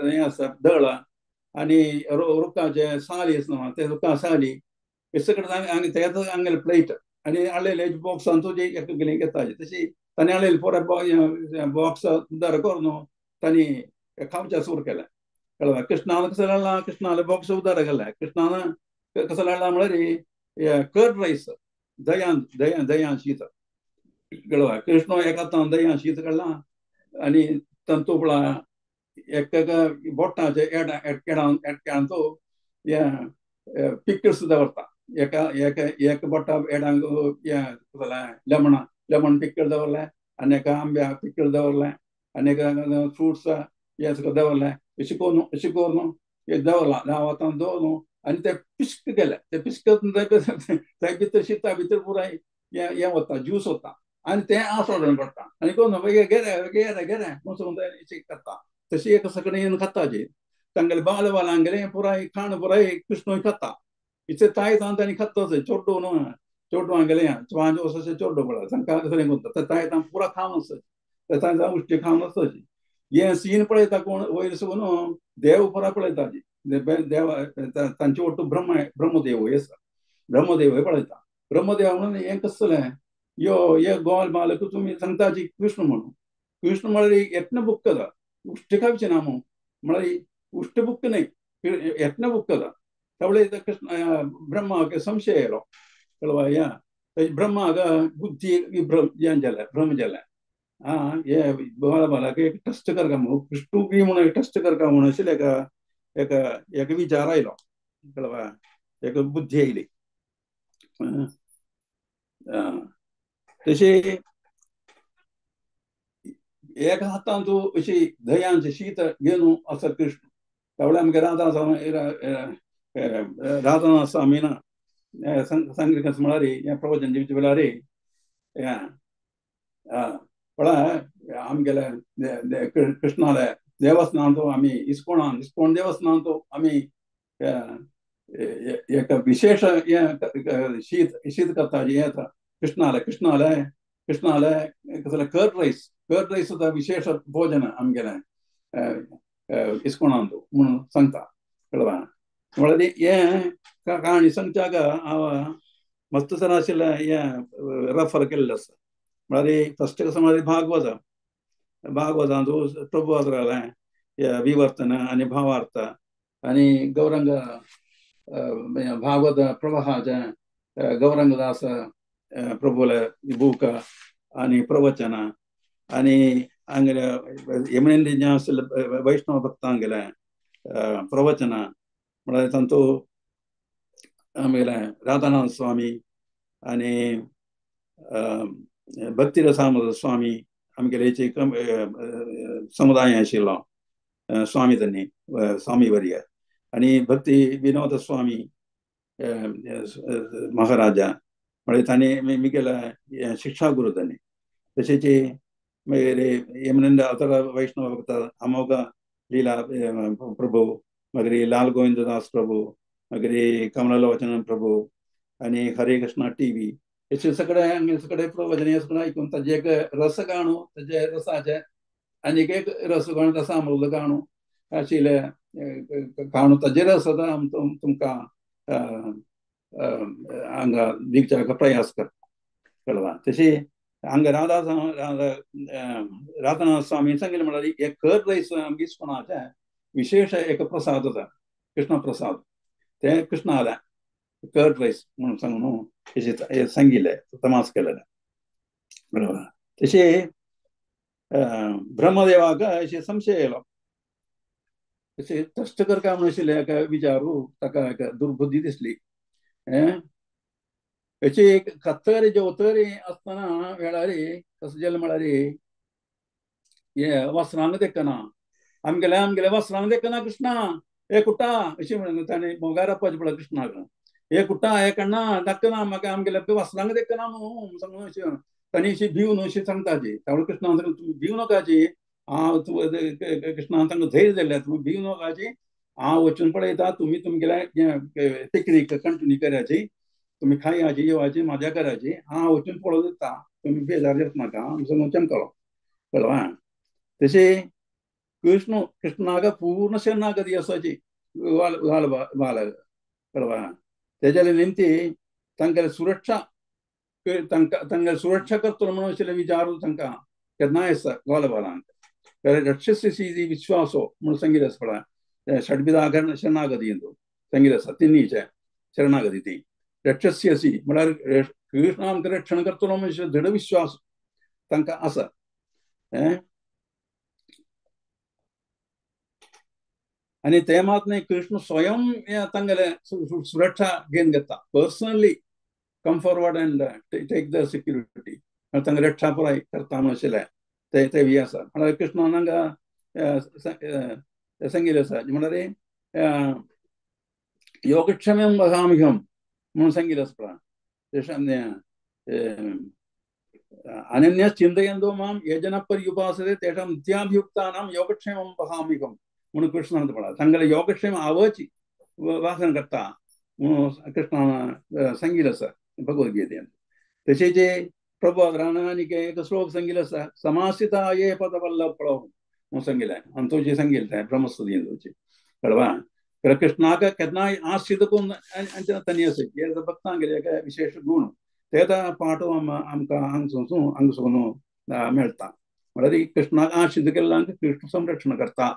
हें आसा दळ आनी रुखाचें साली आसा ते रुखा साली हे सगळें आनी तेच आमगेले प्लेट आनी हाडलेले बॉक्सान तुजे एक घेता. तशी तांणी हाडलेले पुराय बॉक्स उद्दार करून तांणी खावच्या सुरू केलें कळ्ळें. कृष्णान कसो हाडला कृष्णाले बॉक्स उद्दार केले. कृष्णान कसो हाडला म्हळ्यार कर्ड रायस दयान दया दयान शीत कळ्ळें. कृष्ण एका हातान दयान शीत काडला आनी तांतू पळय एक बोटाचे एडकेडान एडकेडान तो हें पिकल्स दवरता. एका एक एक बोटा एडांक हें लेमना लेमन पिकल दवरलें आनी एका आंब्या पिकल दवरलें आनी एका फ्रुट्स हें सगळें दवरलें. अशें करून अशें करून हें दवरलां हातान दवरलो आनी ते पिश्क केलें. ते पिश्क ते भितर शिता भितर पुराय हें हें वता ज्यूस वता आनी तें आसोडण पडटा आनी कोण गेले गेले गेले म्हणून करता. तशी एक सगळें येवन खाता जी तांगेले बाल बालांगेले पुराय खाण पुराय कृष्ण खाता. इचे ताय तांणी खाता चोड्डो न्हू चोड्डो हांगेले पांच वर्साचे चोड्डो पळय तांकां कसलें करता ताय तां पुरा खावन आसता तांकां उश्टी खावन आसता. हें सीन पळयता कोण वयर सगून देव पुरा पळयता जी देव तांचे ಒಟ್ಟು ब्रह्म ब्रह्मदेव हे आसा ब्रह्मदेव हे पळयता. ब्रह्मदेव म्हणून हें कसलें यो हे गोल बालक तुमी सांगता जी कृष्ण म्हणून कृष्ण म्हळ्यार येत्न बुक्कदा उश्ट खावचें ना म्हणून म्हळ्यार उश्ट बुक्क न्हय येत्न बुक्कदा. त्यावेळे कृष्ण ब्रह्माक संशय येयलो कळवा या ब्रह्माक बुद्धी हें जालें भ्रम जालें. आं हे बाल बालाक एक टेस्ट करता म्हणून कृष्णू बी म्हणून एक टेस्ट करता म्हणून आशिल्लें एका एका एक विचार आयलो कळवा एक बुद्धी आयली. तशें एका हातान तूं अशी दयांचे शीत घेवन आसा कृष्ण. त्यावेळी आमगे राधा राधानाथ स्वामीन सांगितलें म्हळ्यार हें प्रवचन दिवचे वेळार पळय आमगेले कृष्णाले देवस्थानांत आमी इस्कोणान इस्कोण देवस्थानांत आमी एक विशेष हें शीत शीत करता हें येता कृष्णाले कृष्णाले कृष्णाले कसलें कर्ड रायस कर्ड रायस सुद्दां विशेष भोजन आमगेलें इस्कोणांत म्हणून सांगता कळवा. म्हळ्यार हें काणी सांगच्याक हांव मस्त सर आशिल्लें हें रेफर केल्लें आसा. म्हळ्यार फस्ट कसो म्हळ्यार भागवत भागवतांत प्रभु विवर्तन आनी भावार्थ आनी गौरंग भागवत प्रवाहाचें गौरंगदास प्रभुले बूक आनी प्रवचन आनी हांगेले यमनेंद्र जें आशिल्लें वैष्णव भक्तांगेलें प्रवचन म्हळ्यार तांतू आमगेलें राधानाथ स्वामी आनी भक्तिरसामृत स्वामी आमगेले हेची समुदाय आशिल्लो स्वामी तांणी स्वामी वर्य आनी भक्ती विनोद स्वामी महाराजा म्हळ्यार तांणी मिगेले शिक्षा गुरू तांणी. तशेंच मागीर यमनंद अतर वैष्णव भक्त अमोघ लीला प्रभू मागीर लाल गोविंददास प्रभू मागीर कमललोचन प्रभू आनी हरे कृष्णा टी व्ही अशें सगळें सगळें प्रवचन हें सगळें आयकून ताजें एक रस गाणो ताजे रसाचें आनीक एक रस गाणो रसामृत गाणो आशिल्लें गाणो ताजेर सदां आम तुमकां हांगा दिवच्याक प्रयास करता कळवा. तशी हांगा राधा राधानाथ स्वामी सांगिल्लें म्हळ्यार एक कर्ड रायस आमगे इस्कोणाचें विशेष एक प्रसाद जाता कृष्ण प्रसाद तें कृष्णालें कर्ड रायस म्हणून सांगून न्हू सांगिल्लें तमास केलेलें बरोबर. तशें ब्रह्मदेवाक अशें संशय येयलो तशें कश्ट करता म्हणून आशिल्लें एका विचारू ताका एक दुर्बुद्धी दिसली. अशी एक खत्तरी जेवतरी आसतना वेळार कसो जालें म्हळ्यार हे वस्त्रांक देखना आमगेले आमगेले वस्त्रांक देखना कृष्णा हे कुटा अशें म्हणून ताणें मोगारपाचें पळय कृष्णाक हे कुटा हे कण्णा दाखना म्हाका आमगेले वस्त्रांक देखना म्हणून सांगून अशें. तांणी अशी भिव न्हू अशी सांगताची. त्यामुळे कृष्णान सांगलें तुमी भिव नाकाची, हांव कृष्णान तांकां धैर्य दिलें तुमी भिव नाकाची, हांव वचून पळयता, तुमी तुमगेले पिकनीक कंटिन्यू कराची, तुमी खायाची येवाची मजा कराची, हांव वचून पळोवन येता, तुमी बेजार येत नाका सांगून चमकलो. कळ्ळो? आं, तशें कृष्ण कृष्णाक पूर्ण शरणागती आसाची बाल बालक. कळ्ळो? तेज्या निमती तांकां सुरक्षा तांकां तांकां सुरक्षा करतलो म्हणून आशिल्ले विचार तांकां केन्नाय आसता ग्वाल बालांक. रक्षस्यसी विश्वासो म्हणून सांगिल्लें आसा पळय, षड्विधाकरण शरणागती सांगिल्लें आसा, तिन्हीचे शरणागती ती रक्षस्यसी म्हळ्यार कृष्ण आमकां रक्षण करतलो म्हणजे दृढ विश्वास तांकां आसा. आनी ते मात न्हय, कृष्ण स्वयं तांगेले सुरक्षा घेवन घेता, personally come forward and take the security, तांकां रक्षा पुराय करता म्हणून आशिल्लें ते ते आसा. म्हळ्यार कृष्णान हांगा सांगिल्लें आसा म्हळ्यार योगक्षेमं वहाम्यहं म्हणून सांगिल्लें आसा पळय. अनन्य चिंतयन्तो मां ये जना पर्युपासते तेषां नित्याभियुक्तानां योगक्षेमं वहाम्यहं म्हणून कृष्णान पळय तांगेलें योगक्षेम आवची वासन करता म्हणून कृष्णान सांगिल्लें आसा भगवद्गीतेन. तशें जे प्रभुपाद आनी एक श्लोक सांगिल्लो आसा, समासिता ये पदवल्लभ पळोव म्हणून सांगिल्लें आनी सांगिल्लें तें ब्रह्मस्तुतीन. कळवा? कृष्णाक केन्नाय आश्रित करून तनी आसा हे भक्तांगेले एक विशेष गुण ते पाठो आमकां हांगसून हांगसून मेळटा. म्हळ्यार कृष्णाक आश्रित केल्ल्यांक कृष्ण संरक्षण करता,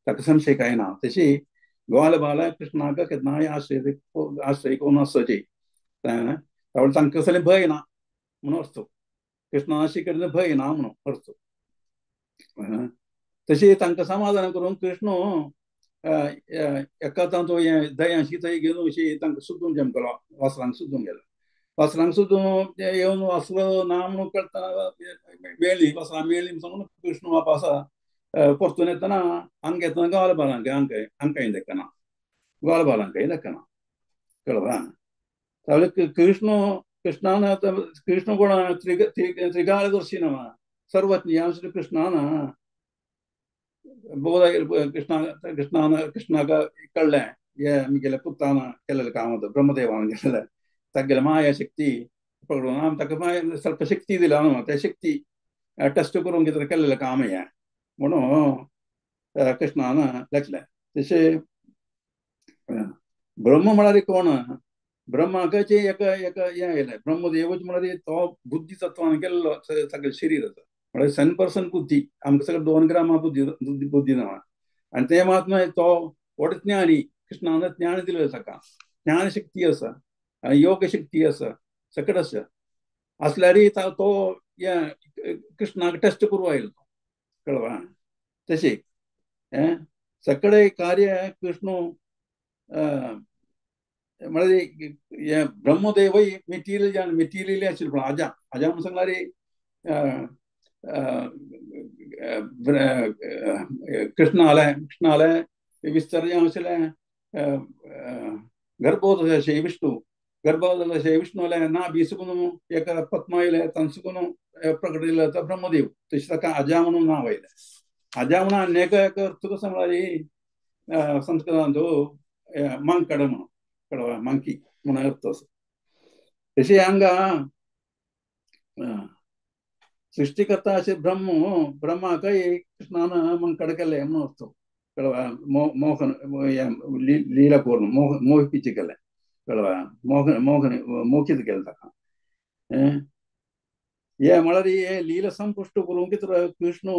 ताका संशय कांय ना. तशी ग्वाल बाला कृष्णाक केन्नाय आश्रय आश्रय करून आसची, तांकां कसलें भंय ना म्हणून अर्थ, कृष्णाशी कडेन भंय ना म्हणून अर्थ. तशी तांकां समाधान करून कृष्ण एका तो हें दयांशी थंय घेवन अशी तांकां सुदून जमकलो, वासरांक सुदून गेलो, वासरांक सुदून येवन वासरो ना म्हणून कळटा मेळ्ळी, वासरां मेळ्ळी सांगून कृष्ण वापस परतून येतना हांगा येतना ग्वाल बालांक हांकां देखना, ग्वाल बालांकय देखना. कळ्ळो? तावळे कृष्ण कृष्णान कृष्ण कोण त्रिकालदर्शी नव सर्वज्ञ कृष्णान बोध कृष्णा कृष्णान कृष्णाक कळ्ळें हे आमगेले पुतान केलेलें काम ब्रह्मदेवान केलेलें, तागेले माया शक्ती पकडून आमी ताका माया ಸ್ವಲ್ಪ शक्ती दिला न्हू, त्या शक्ती टेस्ट करून कितें केलेलें काम हें म्हणून कृष्णान लेखलें. तशें ब्रह्म म्हळ्यार कोण, ब्रह्माकचे एका एका हें आयलें, ब्रह्मदेवच म्हळ्यार तो बुद्धी तत्वान केल्लो सगळें शरीर आसा, म्हळ्यार 7% बुद्धी आमकां सगळें 2 ग्रामां बुद्धी बुद्धी ना, आनी तें मात न्हय तो व्हड ज्ञानी, कृष्णान ज्ञान दिलें ताका, ज्ञानशक्ती आसा आनी योग शक्ती आसा, सगळें आसा आसल्यारय तो हें कृष्णाक टेस्ट करूं आयलो. कळ्ळो? तशें हें सगळें कार्य कृष्ण म्हळ्यार हें ब्रह्मदेवय मेटिरियल जाण मेटिरियल आशिल्लें पण आजा आजा म्हणून सांगल्यार कृष्णाले कृष्णाले विस्तार जें आशिल्लें गर्भोदशे विष्णु, गर्भोदशे विष्णुले ना बीसकून एक पद्म आयलें तांचकून प्रकट दिलें ब्रह्मदेव, तशें ताका आजा म्हणून नांव आयलें. आजा म्हणून आनी एक अर्थ कसो म्हळ्यार संस्कृतांत मांकड म्हणून, कळ्ळो? मांकी म्हणून अर्थ आसा. तशें हांगा सृष्टिकर्ता अशें ब्रह्म ब्रह्माकय कृष्णान मांकड केलें म्हणून अर्थ. कळ्ळो? मोहन लीला करून मोहिपीचे केलें. कळ्ळो? मोहन मोहन मोखीत केलें ताका. हे म्हळ्यार हे लीला संपुश्ट करूंक कितें कृष्ण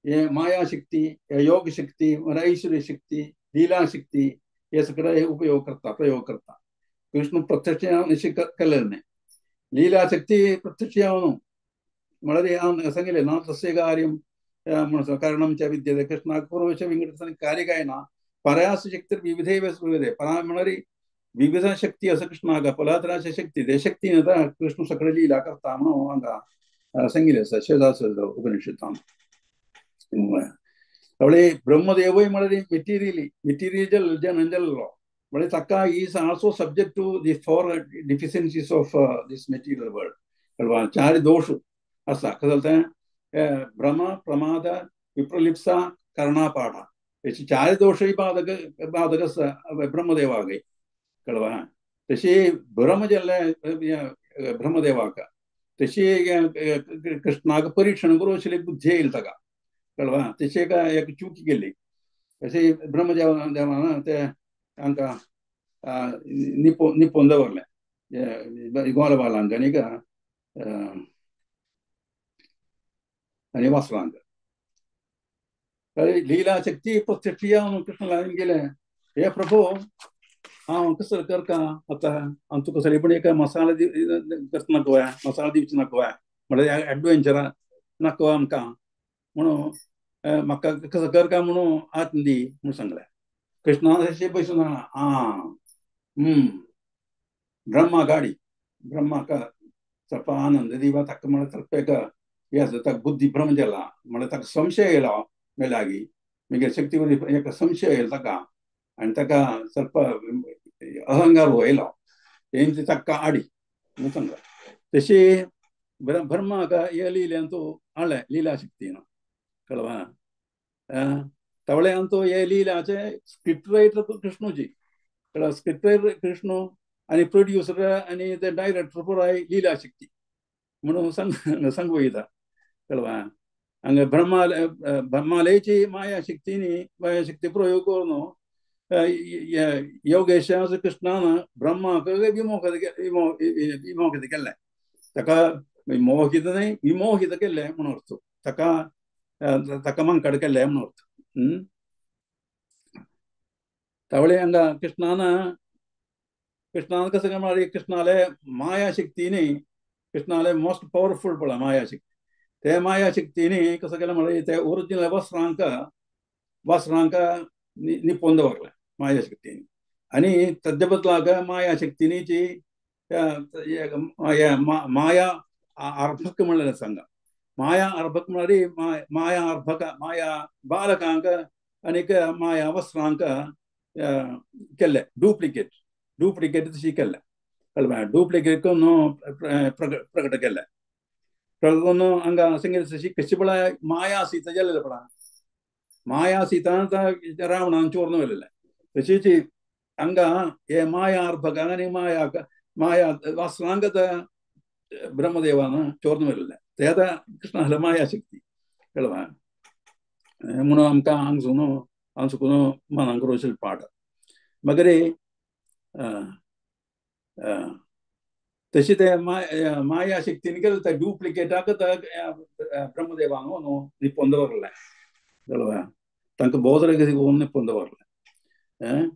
हे माया शक्ती, हे योग शक्ती, ऐश्वर्य शक्ती, लीला शक्ती हे सगळे उपयोग करता, प्रयोग करता. कृष्ण प्रत्यक्ष अशें केलें न्हय, लीला शक्ती प्रत्यक्ष न्हू म्हळ्यार हांव सांगिल्लें ना तस्य कार्यं म्हणून कारणं च विद्यते कृष्णाक पूर्वश विंगड कार्य काय ना, परास शक्ती विविधे विविधे परा म्हळ्यार विविध शक्ती आसा कृष्णाक, पलात्राचे शक्ती ते शक्ती कृष्ण सगळे लीला करता म्हणून हांगा सांगिल्लें आसा शेजास उपनिषदान. त्यामुळे ब्रह्मदेवय म्हळ्यार मेटिरियली मेटिरियल जन जाल्लो म्हळ्यार ताका is also subject to the 4 deficiencies of this material world. कळवा चार दोश आसा कसो तें भ्रम प्रमाद विप्रलिप्सा कर्णापाठ हेची चार दोशय बाधक बाधक आसा ब्रह्मदेवाक कळवा. तशी भ्रम जाल्ले ब्रह्मदेवाक तशी कृष्णाक परीक्षण करूं अशें बुद्धी येयल ताका कळवा. तशी एक चूक केली तशी ब्रह्मदेवा देवान ते तांकां निपोवन दवरलें ग्वालबालांक आनीक आनी वासरांक. लीला शक्ती प्रत्यक्ष जावन कृष्ण लागीं गेले हे प्रभू हांव कसो करता आतां हांव तुका सगळी पण एक मसाला करता नाका मसाला दिवचो नाका म्हळ्यार एडवेंचरा नाका आमकां म्हणून म्हाका कसो करका म्हणून आत्म दी म्हणून सांगलें. कृष्णान अशें पयशे सांगलां आं ब्रह्मा गाडी ब्रह्माक ಸ್ವಲ್ಪ आनंद दिवा ताका म्हळ्यार ಸ್ವಲ್ಪ एक हें आसा ताका बुद्धी भ्रम जाला म्हळ्यार ताका संशय येयला मेलागी मागीर शक्ती एक संशय येयलो ताका आनी ताका ಸ್ವಲ್ಪ अहंकार येयलो तेंचे ताका आडी म्हणून सांगला. तशी ब्रह्माक हे लिले अंतू हाडलें लीला शक्तीन कळवा. तवळे अंतू हे लिलाचे स्क्रिप्ट रायटर कृष्णूजी कळवा स्क्रिप्ट रायटर कृष्णू आनी प्रोड्युसर आनी ते डायरेक्टर पुराय लीला शक्ती म्हणून सांग वयता कळवा. हांगा ब्रह्मालयची माया शक्तीनी माया शक्ती प्रयोग करून योगेश कृष्णान ब्रह्माक विमोहित केल्लें ताका मोहित न्हय विमोहित केल्लें म्हणून अर्थ ताका ताका मांकड केल्लें म्हणून अर्थ. तवळे हांगा कृष्णान कृष्णान कसं काय म्हळ्यार कृष्णाले माया शक्तीनी कृष्णाले मोस्ट पॉवरफुल पळय माया शक्ती ते माया शक्तीनी कसं केलें म्हळ्यार ते ओरिजिनल वस्त्रांक वस्त्रांक निपोवन दवरलें माया शक्तीनी आनी ताजे बदलाक माया शक्तीनी माया अर्भक म्हणलें सांगा माया अर्भक म्हळ्यार माया अर्भक माया बालकांक आनीक माया वस्त्रांक केल्लें डुप्लिकेट डुप्लिकेट तशी केल्लें कळ्ळें. डुप्लिकेट करून प्रकट केल्लें प्रकट करून हांगा सांगितलें तशी कशी पळय माया सीता जाल्लें पळय माया सीता रावणान चोरून व्हेलेलें तशीच हांगा हे माया अर्भक आनी माया माया वस्त्रांक ब्रह्मदेवान चोरून व्हेलेलें ते आतां कृष्णाले माया शक्ती कळ्ळें. म्हणून आमकां हांगसून हांगसून मनांक करूं पाठ मागीर तशी ते माया शक्तीन केलें ते डुप्लिकेटाक ब्रह्मदेवान न्हू निपोवन दवरलें कळ्ळें. तांकां भोव तरेन निपोवन दवरलें.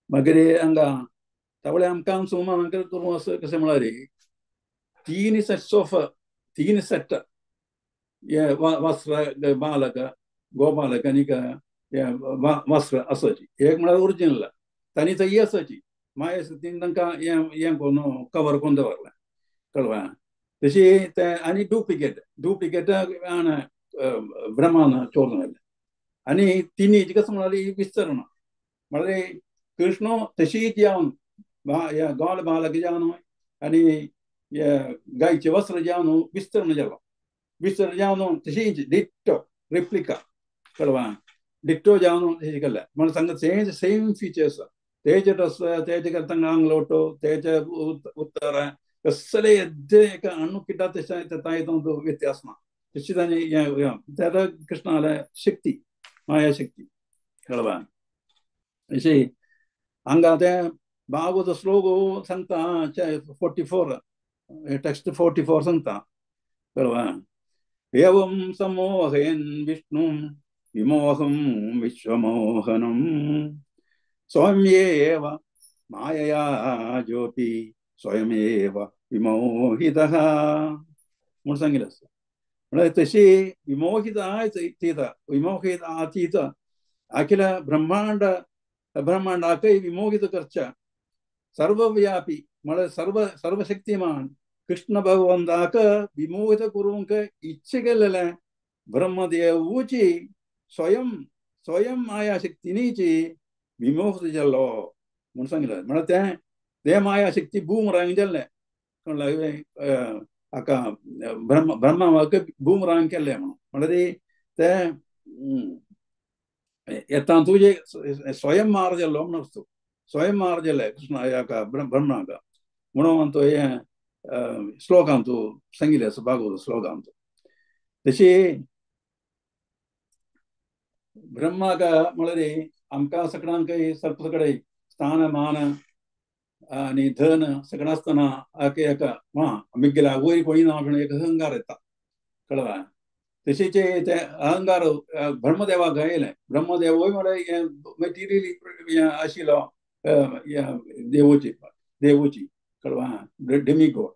मागीर हांगा तवळे आमकां मनांक करूं आसा कशें म्हळ्यार तीन सेट्स ऑफ तीन सेट हे वस्त्र बालक गोपालक आनीक वस्त्र आसाची एक म्हळ्यार ओरिजिनल तांणी थंय आसाची माया शक्तीन तांकां हें हें करून कवर करून दवरलें कळ्ळें. तशी ते आनी डुप्लिकेट डुप्लिकेट ब्रह्मान चोरून व्हेलें आनी तिनी कसं म्हळ्यार विस्तरण म्हळ्यार कृष्ण तशीच जावन ग्वाल बालक जावन आनी गायचे वस्त्र जावन विस्तरण जालो विस्तरण जावन तशीच डिट्टो रिप्लिका कळवा डिट्टो जावन तशें केलें म्हळ्यार सांगता सेम सेम फिचर्स तेजे ड्रेस तेजे आंगलोटो तेजे उत्तर कसले येद्दे एक अणु तशें तातूंत व्यत्यास ना तशी तांणी कृष्णाले शक्ती माया शक्ती कळवा. अशी हांगा ते भागवत श्लोक सांगता 44 टेक्स्ट 44 सांगता कळवा. एवं समोहयन् विष्णुं विमोहं विश्वमोहनं स्वयमेव मायया ज्योति स्वयमेव विमोहितः म्हणून सांगितलं आसा. म्हळ्यार तशी विमोहित तीत विमोहित आतीत अखिल ब्रह्मांड ब्रह्मांडाकय विमोहित करच्या सर्वव्यापी म्हळ्यार सर्व सर्वशक्तिमान कृष्ण भगवंताक विमोहित करूंक इच्छा केल्लें ब्रह्मदेवूची स्वयं स्वयं माया शक्तीनीची विमोहित जालो म्हूण सांगलें. म्हळ्यार तें ते माया शक्ती बूमरांग जाल्लें कळ्ळें हाका ब्रह्म ब्रह्माक बूमरांग केल्लें म्हणून. म्हणल्यार ते येता तुजे स्वयं मार जाल्लो म्हणून वस्तू स्वयं मार जाल्लें कृष्ण हाका ब्रह्माक म्हणून तो हें श्लोकांतू सांगिल्लें आसा भागवत श्लोकांतू. तशी ब्रह्माक म्हळ्यार आमकां सगळ्यांकय सर्प सगळे स्थान मान आनी धन सगळें आसतना एका मिगेल्या वयर कोणी ना म्हणून एक अहंकार येता कळ्ळें. तशेंच ते अहंकार ब्रह्मदेवाक येयलें. ब्रह्मदेवूय म्हळ्यार मटिरियली आशिल्लो देवूची देवूची कळ्ळें डेमिगोड.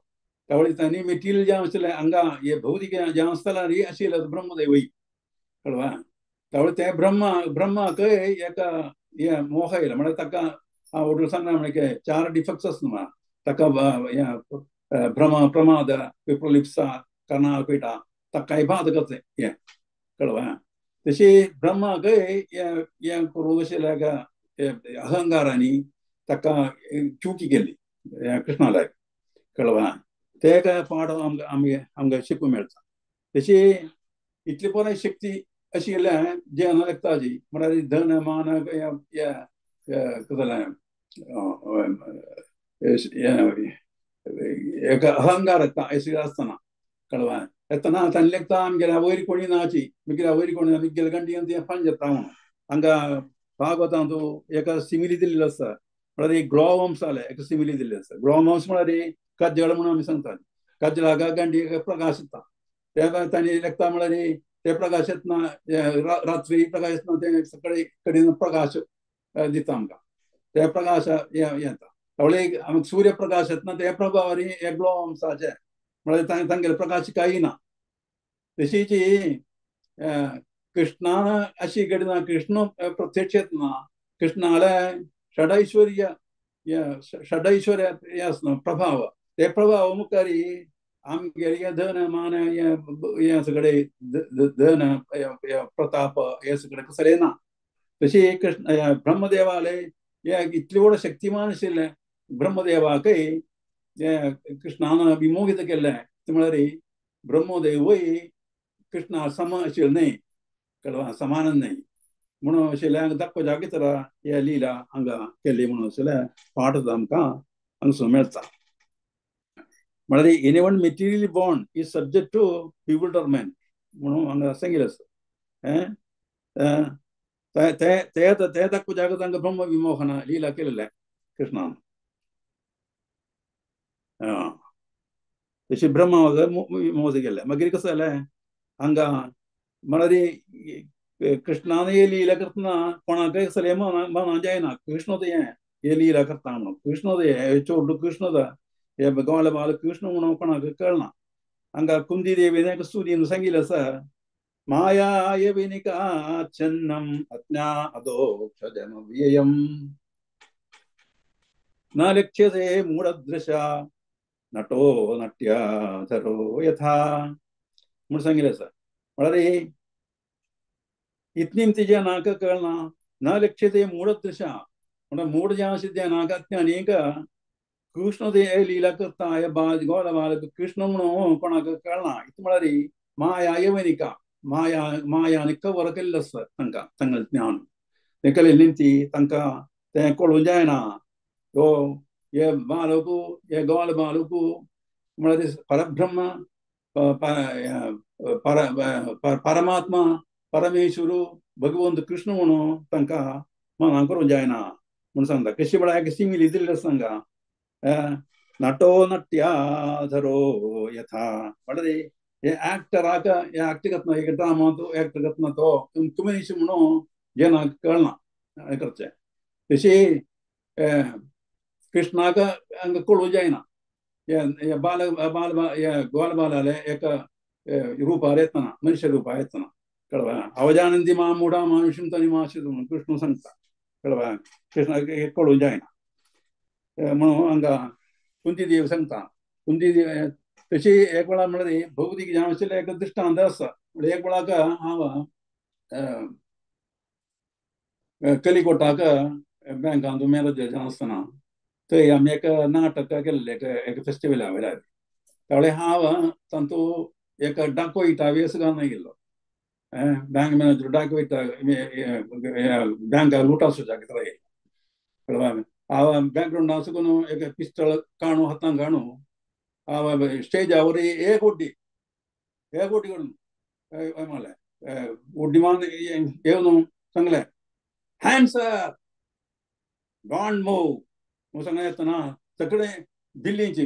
त्यावेळी तांणी मटिरियल जें आसलें हांगा हे भौतीक जें आसतालें आशिल्लें ब्रह्मदेवूय कळ्ळें. त्यावेळी ते ब्रह्मा ब्रह्माकय एका हें मोह येयलें. म्हळ्यार ताका हांव सांगना म्हळ्यार चार डिफेक्ट्स आसना म्हणा ताका हें भ्रम प्रमाद विप्रलिप्सा कर्णापिठा ताकाय बाद करचें हें कळ्ळें. तशी ब्रह्माकय हें हें करूं आशिल्ल्या अहंकारांनी ताका चुकी केली कृष्णालाय कळ्ळें. ते काय पाठ आमकां आमगे आमकां शिकूंक मेळटा. तशी इतली बरी शक्ती आशिल्लें जें अनलेखताची म्हळ्यार धन मान कितें जालें एक अहंकार येता अशें आसतना कळ्ळें. येतना तांणी लेखता आमगेल्या वयर कोणी नाची मिगेल्या वयर कोणी ना मिगेल्या गंडी तें फांज जाता म्हणून हांगा भागवतांत एका सिमिली दिल्ली आसा. म्हळ्यार एक ग्लोवम्स जालें एका सिमिली दिल्ली आसा. ग्लोवम्स म्हळ्यार कज्जळ म्हणून आमी सांगतात. कज्जळाक गंडी प्रकाश येता ते तांणी लेखता म्हळ्यार ते प्रकाश येतना रात्री प्रकाश येतना ते सगळे कडेन प्रकाश दिता आमकां ते प्रकाश येता. त्यावेळी आमकां सूर्यप्रकाश येतना ते प्रभावारी हे ग्लोवम्साचे म्हळ्यार तांगेले प्रकाश कांय ना. तशीच कृष्णान अशी घडना कृष्ण प्रत्यक्ष येतना कृष्णाले षडैश्वर्य षडैश्वर्य हें आसना प्रभाव ते प्रभाव मुखार आमगेले धन मान हें सगळे धन प्रताप हे सगळे कसलें ना. तशी कृष्ण ब्रह्मदेवाले हे इतले व्हड शक्तिमान आशिल्लें ब्रह्मदेवाकय हें कृष्णान विमोहित केल्लें. ते म्हळ्यार ब्रह्मदेवूय कृष्णा सम आशिल्लें न्हय कळ्ळें समान न्हय म्हणून आशिल्लें दाखोवच्या जागीत हे लिला हांगा केल्ली म्हणून आशिल्लें पाठ आमकां हांगसून मेळटा. म्हळ्यार anyone materially born is subject to bewilderment म्हणून हांगा सांगिल्लें आसा. ते ते दाखोवच्या जागत हांगा ब्रह्म विमोहन लिला केलेलें कृष्णान. तशी ब्रह्म विमोह केल्लें. मागीर कसं जालें हांगा म्हळ्यार कृष्णान हे लिला करतना कोणाकय कसलें मना जायना कृष्ण हें हे लिला करता म्हणून कृष्ण हें चोडू कृष्ण हे गोवाले बाल कृष्ण म्हणून कोणाक कळना. हांगा कुंती देवीन एक स्तुतीन सांगिल्लें आसा माया यविनिकाच्छन्नम् अज्ञा अदोक्षजमव्ययम् न लिख्यते मूढदृशा नटो नट्याधरो यथा म्हूण सांगिल्लें आसा. म्हळ्यार इतलीं तिजें नाका कळना न लिख्यते मूढदृशा म्हणल्यार मूढ जें आसा तें नाका अज्ञानीक कृष्ण ते लिला करता हे बाल गोवाला बाल कृष्ण म्हणून कोणाक कळना. इतलें म्हळ्यार माया यवनिका माया मायान कवर केल्लें आसता तांकां तांकां ज्ञान तें केलें ती तांकां तें कळूंक जायना. हो हे बालकू हे गोवाल बालकू म्हळ्यार परब्रह्म परमात्मा परमेश्वरू भगवंत कृष्ण म्हणून तांकां मनां करूंक जायना म्हूण सांगता. कशी म्हळ्यार एक सिमिली दिल्ली आसा तांकां नटो नट्याधरो यथा म्हळ्यार हे ऍक्टराक हे ऍक्ट करतना एक ड्रामा तो ऍक्ट करतना तो तुमी म्हणून जेन्ना कळना हें करचें. तशी कृष्णाक हांगा कळूंक जायना हे बाल बाल हे ग्वाल बालाले एक रुपार येतना मनुष्य रुपार येतना कळवा अवजानंदी मा मुडा मानुषम तनी माशी म्हणून कृष्ण सांगता कळवा कृष्णाक कळूंक जायना म्हणून हांगा कुंती देव सांगता. कुंती देव तशी एक वेळा म्हळ्यार भौतीक जें आशिल्लें एक दृश्टांत आसा. म्हळ्यार एक वेळाक हांव कलिकोटाक बँकान तूं मॅनेजर जावन आसतना थंय आमी एक नाटक केल्लें, एक फेस्टिवला वेळार. त्यावेळे हांव तांतू एक डाकोयटा वेस घालून गेल्लो. बँक मॅनेजर डाकोयटा बँका लुटा सुद्दां कितें हांव बॅकग्रावंड आसून एक पिस्तळ काणू हातान काणू हांव स्टेजावर एक उड्डी एक उड्डी करून म्हणलें, उड्डी मारून येवन सांगलें हँड्स अप don't move म्हूण सांगलें. येतना सगळे दिल्लीची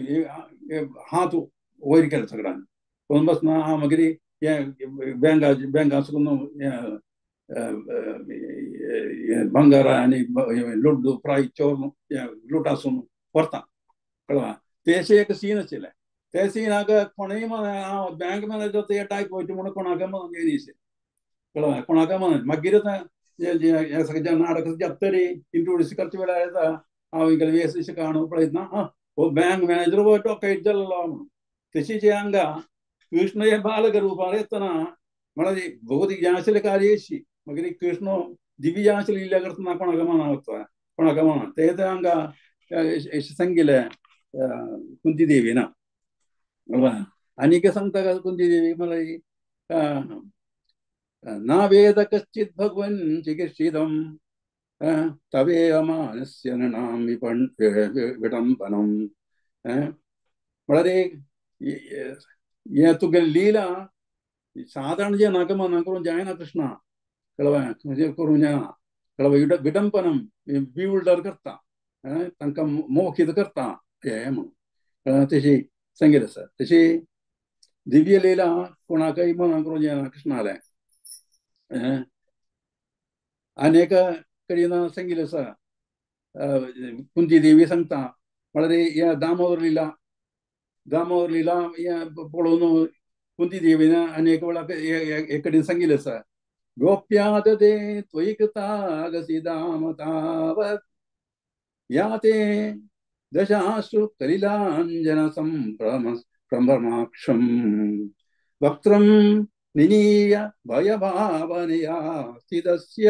हात वयर केले सगळ्यांनी कोण बसना. हांव मागीर हें बँका बँका सुकून हें भांगरां आनी लुड्डू फ्राय चोरून लूट आसून व्हरता कळ्ळें. तेशें एक सीन आशिल्लें. ते सिनाक कोणूय हांव बँक मॅनेजर ते टायप वयता म्हणून कोणाक म्हणून येयलें कळ्ळें, कोणाक म्हणून. मागीर हें सगळें नाटक जातरी इंट्रोड्यूस करचे वेळार येता हांव हिंगा वेस काणू पळयतना आं हो बँक मॅनेजर हो डॉकायत जाल्लो म्हणून. तशीच हांगा कृष्ण हे बालक रुपार येतना म्हळ्यार भगवती जें आशिल्लें कार्य मागीर कृष्ण दिव्य जें आशिल्लें इल्ल्या करतना कोणाक म्हणा वता कोणाक म्हणा ते हांगा सांगिल्लें कुंती देवी ना. आनी कितें सांगता कुंती देवी म्हळ्यार ना वेद कश्चित् भगवन् चिकित्सितं तवेव मानस्य नृणां विडम्बनं. म्हळ्यार हें तुगेली लीला सादारण जे नाका मना करूंक जायना कृष्णा कळ्ळें, करूंक जायना कळ्ळें. विडंबनम बिवल्डर करता तांकां मोखीत करता हें म्हणून तशी सांगिल्लें आसा. तशी दिव्य लीला कोणाकय मना करूंक जायना कृष्णालें. आनी एका कडेन सांगिल्लें आसा कुंती देवी सांगता म्हळ्यार हें दामोदर लीला दामोदर लीला हें पळोवन कुंती देवीन आनी एक वेळार एक कडेन सांगिल्लें आसा गोप्यादते त्वयि कृतागसि दाम तावत् याते दशाश्रु कलिलाञ्जन सम्भ्रम संभ्रमाक्षं वक्त्रं निनीय भयभावनया स्थितस्य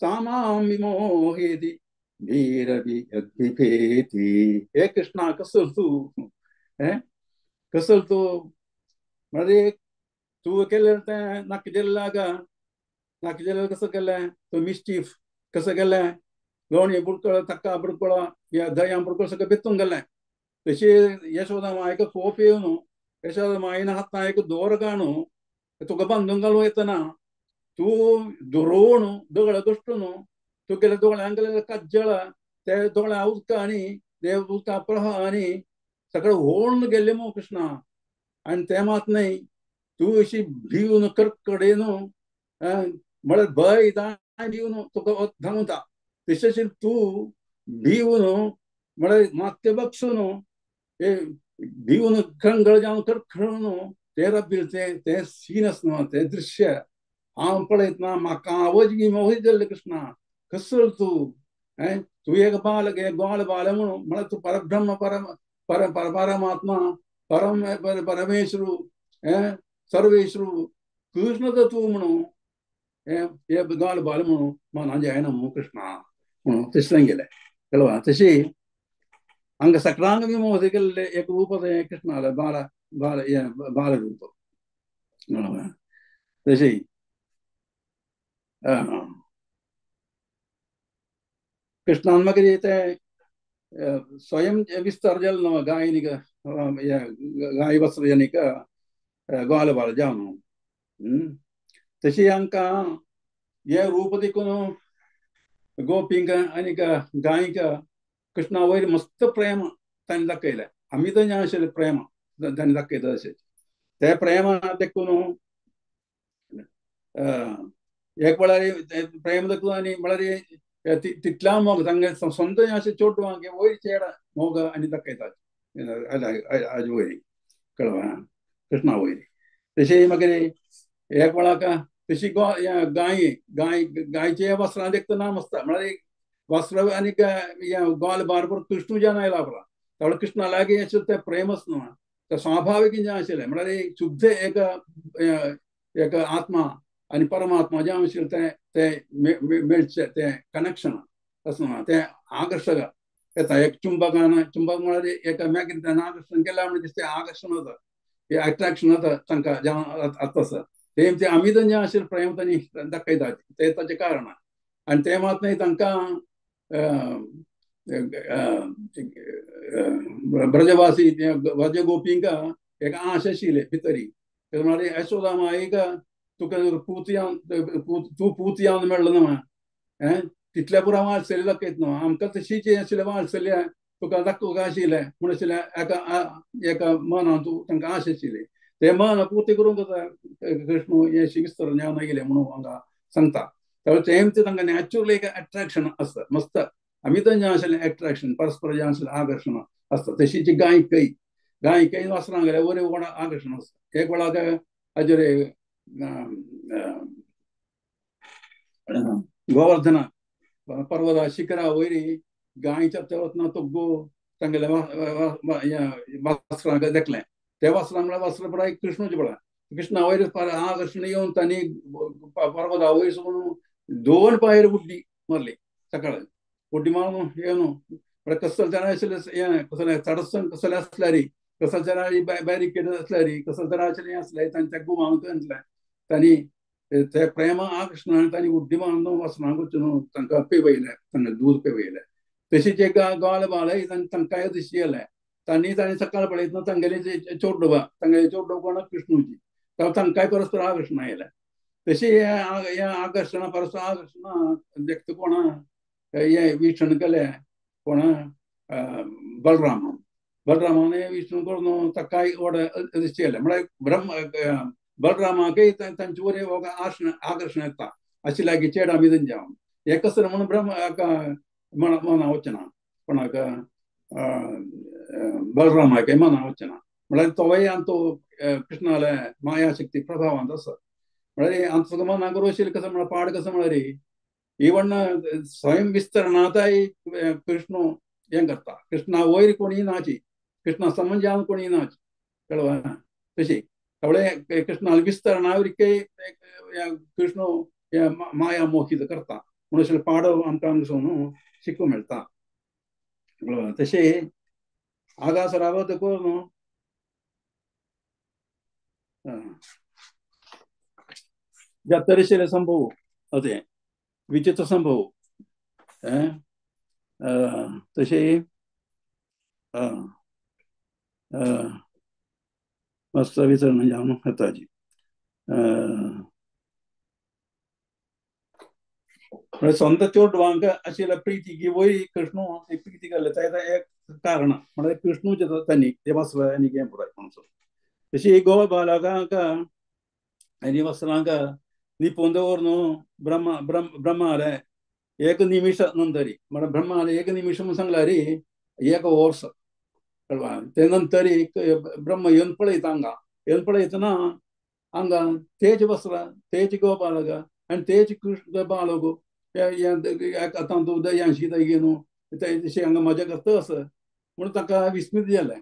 सामां विमोहेति भीरवि यद्विभेति. हे कृष्णा कसो तूं हें कसो तूं म्हळ्यार तूं केलें तें नाक नाक जेल्ल्याक कसो केलें तूं मिस्चीफ कसो केलें लोणी बुडकळ तक्का बुडकळ ह्या दया बुडकळ सगळें बेतून गेलें. तशी यशोदा मायक कोप येवन यशोदा मायन हातान एक दोर काणू तुका बांदून घालूं येतना तूं दुरोवन दगड कश्टून तुगेल्या दोळ्यांक गेलें कज्जळ ते दोळ्यां उदकां आनी ते उदकां प्रवाह आनी सगळें व्होळून गेल्लें मगो कृष्णा. आनी तें मात न्हय तूं अशी भिवन कडकडेन म्हळ्यार भंय दाय भिवन तुका धांवता तशें तूं भिवन म्हळ्यार मात्य बक्षून हे भिवन खंगळ जावन कडकडून ते रब्बील तें तें सीन आसना तें दृश्य हांव पळयतना म्हाका आवज विमोहीत जाल्लें कृष्णा कसो तूं हें तूं एक बाल ग्वाल बाल म्हणून म्हळ्यार तूं परब्रह्म परम पर परमात्मा परम परमेश्वरू हें सर्वेश्वरू कृष्ण तर तूं म्हणून हें हे ग्वाल बाल म्हणून मना जायना म्हणून कृष्णा म्हणून तशें सांगिल्लें कळ्ळें. तशी हांगा सकळांक विमोह केल्लें एक रूप तें कृष्णालें बाल बाल हें बालरूप कळ्ळें. तशी कृष्णान मागीर तें स्वयं विस्तार जालो न्हू गायनिक गाय वस्त्रजनिक ग्वाल बाल जावन तशी हांकां हें रूप देखून गोपींक आनी गायक कृष्णा वयर मस्त प्रेम तांणी दाखयलें. आमी तर आशिल्लें प्रेम तांणी दाखयता अशें तें प्रेम देखून एक वेळार प्रेम देखून आनी म्हळ्यार तितल्या मोग तांगे स्वंत अशें चोडवांक वयर चेड मोग आनी दाखयतात आज वयर कळ्ळें कृष्णा वयर. तशें मागीर एक वेळाक तशी गाय गाय गायचे वस्त्रां देखतना मस्त म्हळ्यार वस्त्र आनी ग्वाल बारबर कृष्ण जेन्ना आयला आपला त्यावेळेर कृष्णा लागीं अशें तें प्रेमच न्हू तें स्वाभावीक जें आशिल्लें म्हळ्यार शुद्ध एक एक आत्मा आनी परमात्मा जें आशिल्लें तें तें मेळचें तें कनेक्शन आसना तें आकर्शक येता. एक चुंबकान चुंबक म्हळ्यार एका मॅग्नेटान आकर्शण केलें म्हणजे तें आकर्शण जाता, हें अट्रॅक्शन जाता तांकां जावन आसा. तें तें अमित जें आशिल्लें प्रेम तांणी दाखयता तें ताचें कारण. आनी तें मात न्हय तांकां ब्रजवासी ब्रजगोपींक एक आश आशिल्ली भितरी. म्हळ्यार यशोदा माईक तुका पूत तूं पूत जावन मेळ्ळो ना हें तितल्या पुरो हांव आसलें दाखयत न्हू आमकां तशीच आशिल्लें वाचलें तुका दाखोवंक आशिल्लें म्हूण आशिल्लें एका एका मनान तूं तांकां आश आशिल्ली ते मन पूर्ती करूंक कृष्ण हें विस्तर ज्ञान गेलें म्हणून हांगा सांगता. तें तांकां नॅचरली एक अट्रॅक्शन आसता मस्त आमी तर जें आशिल्लें अट्रॅक्शन परस्पर जें आशिल्लें आकर्शण आसता. तशीच गायकय गायकय वासरां गेल्यार वयर कोणा आकर्शण आसता. एक वेळाक हाजेर गोवर्धना पर्वता शिखरा वयर गाय चरता वतना तो गो तांगेले वासरां देखलें. ते वासरां म्हळ्यार वासरां पळय कृष्णूचें पळय कृष्णा वयर आकर्शण येवन तांणी पर्वता वयर सावन दोन पांयर उड्डी मारली. सकाळी उड्डी मारून येवन म्हळ्यार कसले जाणा आशिल्लें हें कसलें तडसण कसलें आसल्यार कसले जाणा बॅरिकेड आसल्यार कसले जाणा आशिल्लें आसलें तांणी त्या गुमांक आणलें. तांणी ते प्रेम आकर्शणान तांणी उड्डी मारून वासरांक वचून तांकां पेवयलें, तांकां दूद पेवयलें. तशीच एक ग्वाल बाळय तांकांय दिश्टी येलें. तांणी तांणी सकाळ पळयतना तांगेली चोडोबा तांगेली चोडोबा कोण कृष्णूची तांकांय परस्पर आकर्शण आयलें. तशी हें आकर्शणां परस्पर आकर्शणां व्यक्त कोणा हें वीक्षण केलें कोणा बलरामान. बलरामान हें वीक्षण करून ताकाय व्हड दिश्टी येलें. म्हळ्यार ब्रह्म बलरामाकय तांचे वयर आकर्शण येता आशिल्लें की चेड आमी जावन हें कसलें म्हणून ब्रह्म मना वचना कोणाक बलरामाकय मना वचना. म्हळ्यार तोवय आनी तो कृष्णाले मायाशक्ती प्रभावांत आसा. म्हळ्यार आमचो मना करूं आशिल्लें कसो म्हळ्यार पाड कसो म्हळ्यार इवन स्वयं विस्तरणांतय कृष्ण हें करता. कृष्णा वयर कोणी नाची, कृष्णा समजावन कोणी नाची कळवा तशी सगळे कृष्णा विस्तरणा वरवीं कृष्ण माया मोहित करता म्हणून अशें पाडो आमकां हांगासून शिकूंक मेळटा. तशें आगास रावत करून ज्या तरेचे संभव अशें विचित्र संभव तशें मस्त विचरण जावन येताची. म्हळ्यार संत चोडवांक आशिल्ल्या प्रिती की वयर कृष्ण प्रिती केल्ले तें एक कारण म्हळ्यार कृष्णूचें तांणी तें वासरां आनी हें पुराय म्हणून. तशी गोवा बालकांक आनी वस्त्रांक निपून दवरून ब्रह्मा ब्रह्माले एक निमिश नंतरी म्हळ्यार ब्रह्माले एक निमिश म्हणून सांगल्यार एक वर्स कळवा. ते नंतर ब्रह्म येवन पळयता हांगा येवन पळयतना हांगा तेज वस्त्रां तेज गोपालक आनी तेज कृष्ण बालक आतां तूं दयांशी घेवन तशें हांगा मजा करता आसा म्हणून ताका विस्मीत जालें.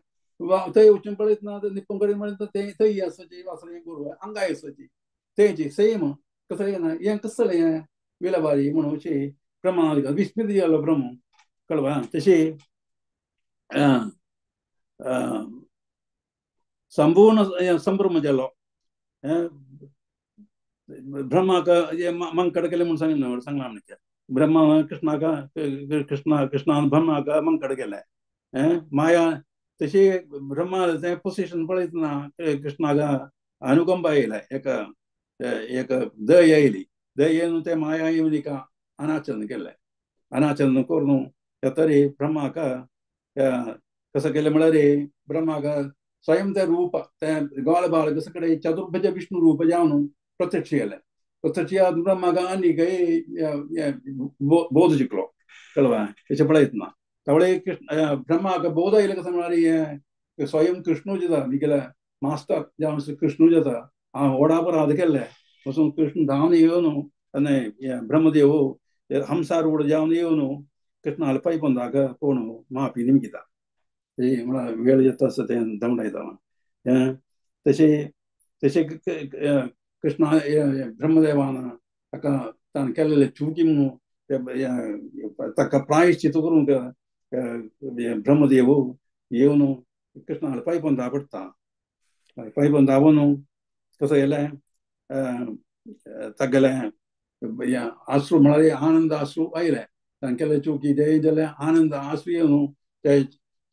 थंय वचून पळयतना निपून कडेन म्हणटा तें थंय आसाची वासरां हें गोरवां हांगा आसाची तेंची सेम कसलें ना हें कसलें हें विलाबारी म्हणून अशें ब्रह्मा विस्मीत जालो ब्रह्म कळवा. तशें संपूर्ण संभ्रम जालो ब्रह्माक मंकड केलें म्हणून सांगलें सांगलां आमकां ब्रह्मा कृष्णाक कृष्णा कृष्णान ब्रह्माक मंकड केलें माया. तशी ब्रह्मा तें पोजिशन पळयतना कृष्णाक अनुकंपा येयलें एक एक दय येयली. दय येवन तें माया येवन हिका अनाचरण केलें. अनाचरण करून तरी ब्रह्माक कसं केलें म्हळ्यार ब्रह्माक स्वयं तें रूप तें ग्वाल बाळ कसं कडेन चतुर्भुज विष्णू रूप जावन प्रत्यक्ष केलें. प्रत्यक्ष ब्रह्माक आनीकय बोध शिकलो कळवा तशें पळयतना त्यावेळे कृष्ण ब्रह्माक बोध येयलें कसं म्हळ्यार हें स्वयं कृष्णू जाता मिगेले मास्टर जावन कृष्णू जाता हांव व्हडा केल्लें वचून कृष्ण धांवन येवन आनी ब्रह्मदेव हंसारूढ जावन येवन कृष्ण अल्पाय पंदाक कोण माफी निमगिता. म्हळ्यार वेळ येता आसता तें धांवडायता. तशें तशें कृष्ण ब्रह्मदेवान ताका ताणें केल्लें चुकी म्हणून ताका प्रायश्चित करूंक ब्रह्मदेव येवन कृष्णाला पांयपण दाबडटा. पांयपण दाबून कसो येयलें तागेलें आश्रू म्हळ्यार आनंद आश्रू आयले तांगेले चुकी जय जाल्यार आनंद आश्रू येवन ते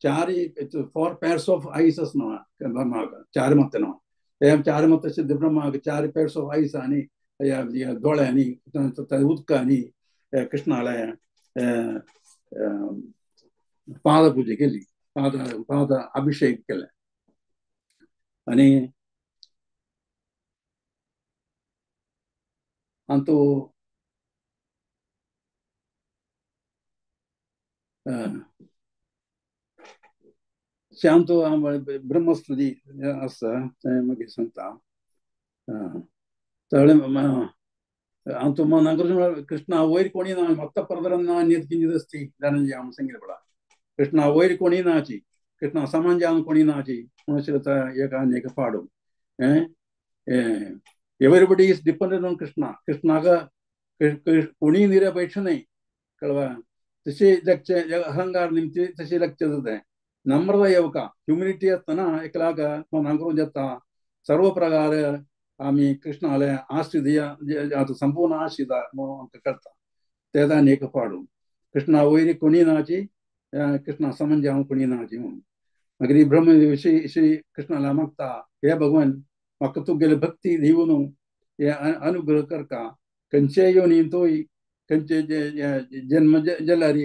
चारी 4 pairs of eyes आसना ब्रह्माक, चार मत न्हू ते चार मत सिद्ध ब्रह्माक 4 pairs of eyes आनी दोळ्यांनी उदकांनी कृष्णाले पाद पुजा केली, पाद पाद अभिषेक केले. आनी अंतु शांत ब्रह्मस्तुती आसा तें मागीर सांगता. सगळें अंतु मनाक कृष्णा वयर कोणी ना, मत्त परदरन ना अन्यत् किंचित् अस्ति धनंजय हांव सांगिल्लें पळय. कृष्णा वयर कोणी नाची, कृष्णा समान जावन कोणी नाची म्हणून एक आनी एक पाडू. Everybody is dependent on Krishna. कृष्णाक कोणी निरपेक्ष नाही कळवा. तशी लक्ष अहंकार निमती तशी लक्ष जाता. नम्रता येवका ह्युमिलिटी आसतना एकलाक मनाक करून जाता. सर्व प्रकार आमी कृष्णाले आश्रित संपूर्ण आश्रित म्हणून आमकां करता. तें आनी एक पाडू कृष्णा वयर कोणी नाची, कृष्णा समान जावन कोणी नाची म्हणून. मागीर ब्रह्मदेव श्री श्री कृष्णाला मागता, हे भगवान म्हाका तुगेले भक्ती दिवन हे अनुग्रह करता. खंयचे योनी तोय खंयचे जन्म जाल्यार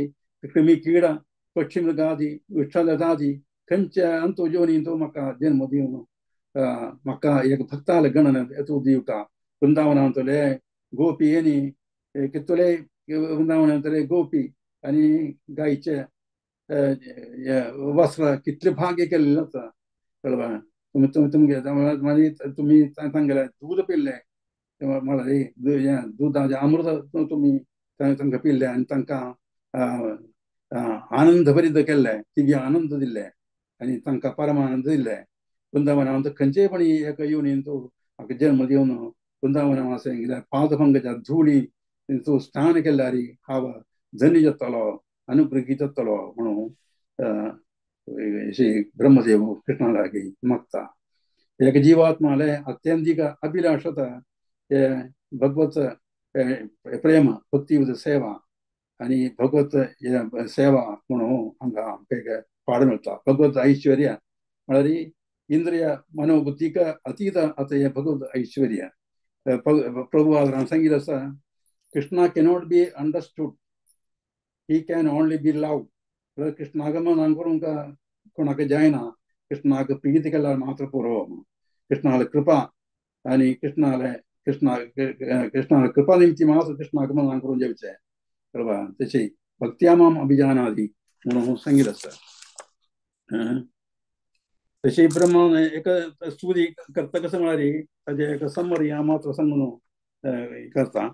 कृमी किडा पक्षी मृगादी वृक्षलतादी खंयच्या अंतो योनी तो म्हाका जन्म दिवन म्हाका एक भक्ताले गणन तूं दिवका. वृंदावनांतले गोपी येनी कितले वृंदावनांतले गोपी आनी गायचे वस्त्र कितले भाग्य केल्लें आसा कळवा. तुमी तुमगे मागीर तुमी तांगेलें दूद पिल्लें म्हळ्यार दुदाचें अमृत तुमी तांकां पिल्लें आनी तांकां आनंद भरीत केल्लें, दिव्य आनंद दिल्ले आनी तांकां परमानंद दिल्ले. वृंदावनांत खंयचेय पण एक येवन तूं म्हाका जन्म दिवन वृंदावना आसा पादपंकजा धुळी तूं स्थान केल्यार हांव धनी जातलो, अनुग्रही जातलो म्हणून श्री ब्रह्मदेव कृष्णा लागीं मागता. एक जीवात्माले अत्यंतिक अभिलाषता हे भगवत प्रेम भक्ती सेवा आनी भगवत सेवा म्हणून हांगा आमकां एक पाड मेळटा. भगवत ऐश्वर्य म्हळ्यार इंद्रिय मनोबुद्धीक अतीत आतां हें भगवत ऐश्वर्य. प्रभु सांगिल्लें आसा, Krishna cannot be understood, he can only be love. कृष्णाक मनान करूंक कोणाक जायना, कृष्णाक प्रीती केल्यार मात्र पुरो. कृष्णाले कृपा आनी कृष्णाले कृष्णा कृष्णाले कृपा निमती मात्र कृष्णाक मनान करून जेवचें कळवा. तशी भक्त्या माम अभिजानादी म्हणून सांगिल्लें आसा. तशी ब्रह्मान एक स्तुती करता कसं म्हळ्यार ताजें एक समरी हांव मात्र सांगून करता.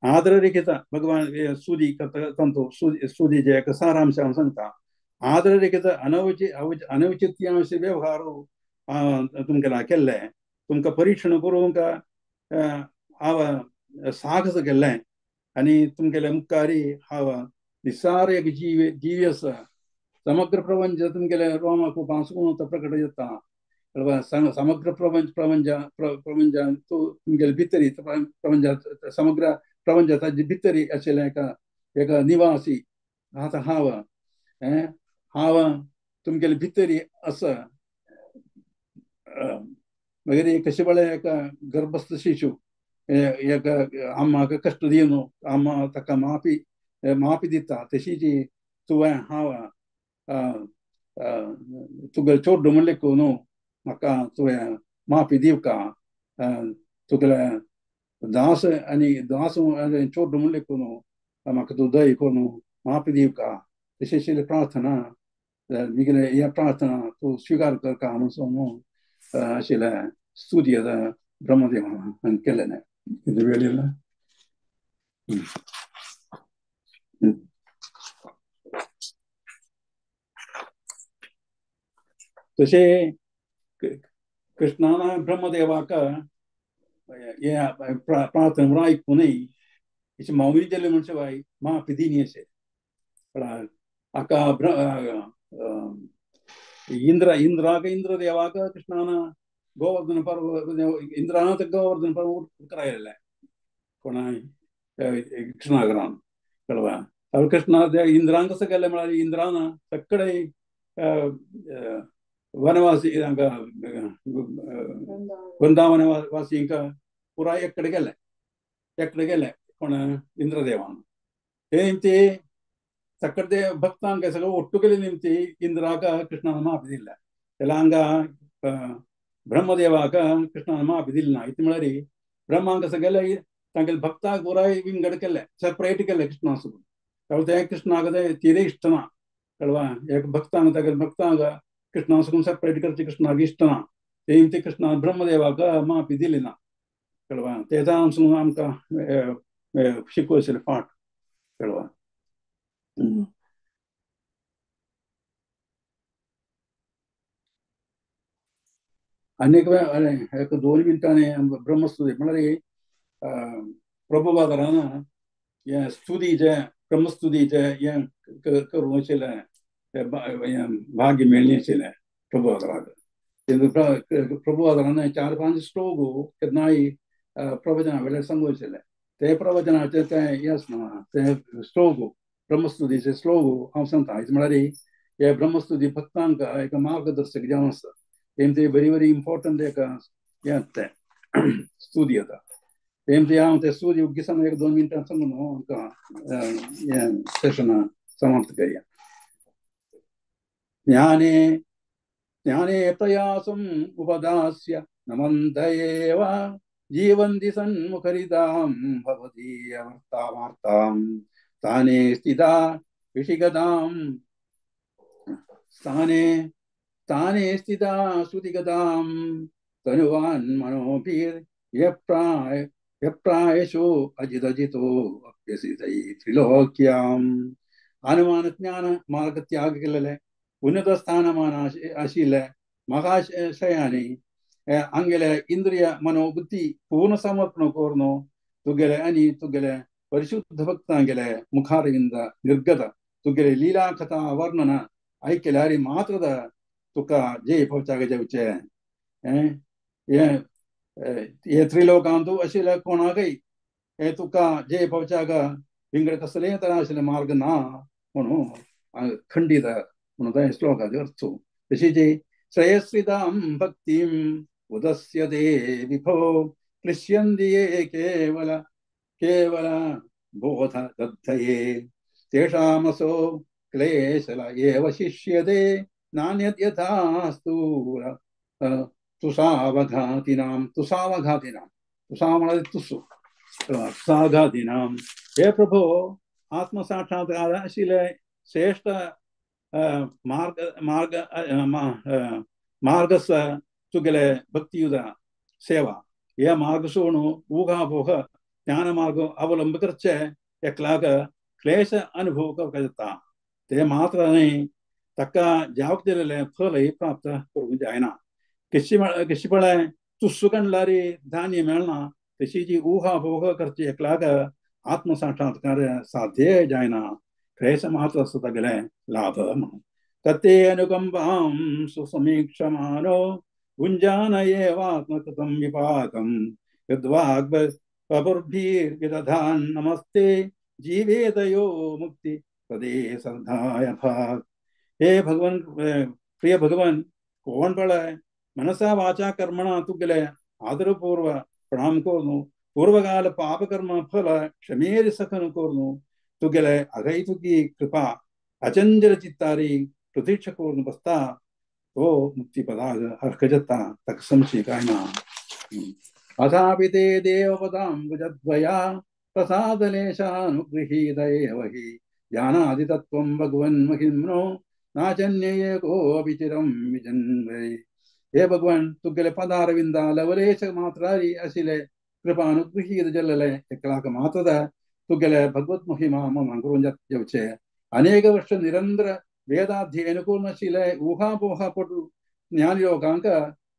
आदररेखित भगवान स्तुती करता तांचो स्तुतीचे एक सारांश हांव सांगता. आदररेखित अनौचित्यांश व्यवहार तुमकां केल्लें, तुमकां परीक्षण करूंक हांव साहस केल्लें आनी तुमगेले मुखारी हांव निसार एक जीव जीव आसा. समग्र प्रपंच तुमगेले रोमाक पासून प्रकट जाता. समग्र प्रपंच प्रपंच प्रपंचान तूं तुमगेले भितरी प्रपंच समग्र प्रपंच ताजे भितरी आशिल्लें एका एक निवासी आतां हांव हांव तुमगेले भितरी आसा. मागीर कशें पळय एका गर्भस्थ शिशू एक आम्माक कश्ट दिवन आम्मा ताका माफी माफी दिता तशीच तुवें हांव तुगेलें चोड्डू म्हणलें न्हू म्हाका तुवें माफी दिवका. तुगेलें दास आनी दास चोड्डू म्हणलें न्हू म्हाका तूं दय करून माफी दिवका. तशी आशिल्ली प्रार्थना मिगेले हे प्रार्थना तूं स्विकार करका म्हणून आशिल्लें स्तुती आतां ब्रह्मदेवान केलें. कितें वेळ येयला? तशें कृष्णान ब्रह्मदेवाक हे प्रार्थना आयकूनय मौनी जाल्ले मनशां बाय माफी दिनी अशें हाका इंद्र इंद्राक इंद्रदेवाक कृष्णान गोवर्धन पर्व इंद्रान गोवर्धन पर्व उपकरायलें कोणा कृष्णाग्रान कळवा. हांवें कृष्णा इंद्रान कसं केलें म्हळ्यार इंद्रान सगळे वनवासी हांगा वृंदावनवासींक पुराय एककडे गेले एककडे गेले कोण इंद्रदेवान. ते निमती सगळे ते भक्तांक सगळं ಒಟ್ಟು केले निमती इंद्राक कृष्णान माफी दिल्या. त्याला हांगा ब्रह्मदेवाक कृष्णान माफी दिली ना. इतलें म्हळ्यार ब्रह्मांक सगळे तांगेले भक्ताक पुराय विंगड केले सेपरेट केले कृष्णा सोबत. ते कृष्णाक ते तिरे इश्ट ना कळवा. एक भक्तांक तागेले भक्तांक कृष्णा सोबत सेपरेट करचे कृष्णाक इश्ट ना. ते निमती कृष्णान ब्रह्मदेवाक माफी दिली ना कळवा. तेजा आमकां शिकोवचें पाठ कळवा. आनी एक 2 मिनटांनी ब्रह्मस्तुती म्हळ्यार प्रभुपादरान हें स्तुतीचें ब्रह्मस्तुतीचें हें करूंक आशिल्लें भाग्य मेळ्ळें आशिल्लें प्रभुपादराक. प्रभुपादरान 4-5 श्लोक केन्नाय प्रवचना वेळार सांगू आशिल्लें. ते प्रवचनाचें तें हें आसना तें श्लोक ब्रह्मस्तुतीचे श्लोक हांव सांगता. म्हळ्यार हे ब्रह्मस्तुती भक्तांक एक मार्गदर्शक जावन आसा. तें व्हेरी व्हेरी इम्पॉर्टंट एक हें तें स्तुती आतां. तें हांव तें स्तुती उग्गिसान 1-2 मिनटां सांगून आमकां हें सेशन समाप्त करया. ज्ञाने ज्ञाने प्रयासम् उपदास्य नमन्त एव जीवन्ति सन्मुखरितां भवदीयवार्तां स्थाने स्थिता ऋषिगतां स्थाने स्थाने स्थिता श्रुतिगतां तनुवान् मनोभिर्यप्राय यप्रायशो अजितजितो अभ्यसितै त्रिलोक्याम्. अनुमान ज्ञान मार्ग त्याग केलेले उन्नत स्थानमान आशिल्ले महाशयानी हांगेले इंद्रिय मनोबुद्धी पूर्ण समर्पण करून तुगेले आनी तुगेले परिशुद्ध भक्तांगेले मुखारविंद निर्गत तुगेले लीला कथा वर्णन आयकल्यार मात्ರದ तुका जय पावचाक जावचें. हे त्रिलोकांतु आशिल्ले कोणाकय हे तुका जय पावचाक विंगड कसलेय तरा आशिल्ले मार्ग ना म्हणून खंडीत म्हणून त्या श्लोकाचो अर्थ. तशीच श्रेयस्वितां भक्तिं उदस्य ते विभो क्लिश्यन्ति ये केवल केवल बोध दद्धये तेषामसो क्लेशल एव शिष्यते नान्यत् यथास्तु तुषावघातिनां तुषावघातिनां तुषा म्हळ्यार तुसु तुषाघातिनां. हे प्रभो आत्मसाक्षात्कार आशिल्ले श्रेष्ठ मार्ग मार्ग मार्गस तुगेले भक्तियुत सेवा हे मार्ग सोडून ऊहापोह ज्ञान मार्ग अवलंब करचे एकलाक क्लेश अनुभव करपाक जाता. ते मात्र न्हय ताका जावक दिलेलें फलय प्राप्त करूंक जायना. कशी पळय तुस्सु काडल्यार धान्य मेळना तशी जी ऊहापोह करची एकलाक आत्मसाक्षात्कार साध्य जायना. क्लेश मात्र आसता तागेले लाभ म्हणून. तते अनुकंपां सुसमीक्षमाणो गुञ्जान एवात्मकृतं विपाकं यद्वाग्वपुर्भिर्विदधान् नमस्ते जीवेतयो मुक्ति तदे श्रद्धाय भाग. हे भगवान प्रिय भगवान कोण पळय मनसा वाचा कर्मणा तुगेले आदरपूर्व प्रणाम करून पूर्वकाल पापकर्म फल क्षमेर सखन करून तुगेले अघैतुकी कृपा अचंचल चित्तारी प्रतीक्षा करून बसता तो मुक्तिपदाक अर्ह जाता ताका संशय काय ना. अथापि ते देवपदाम्बुजद्वया प्रसादलेशानुगृहीत एव हि जानाति तत्त्वं भगवन् महिम्नो नाचन्ये कोऽपि चिरं विजन्वै. हे भगवान तुगेले पदारविंदा लवलेश मात्रारी आशिल्ले कृपानुगृहीत जाल्ले एकलाक मात्रदा तुगेले भगवत महिमा मम करून जावचे. अनेक वर्ष निरंतर वेदाध्ययन करून आशिल्ले ऊहापोहा पटू ज्ञान लोकांक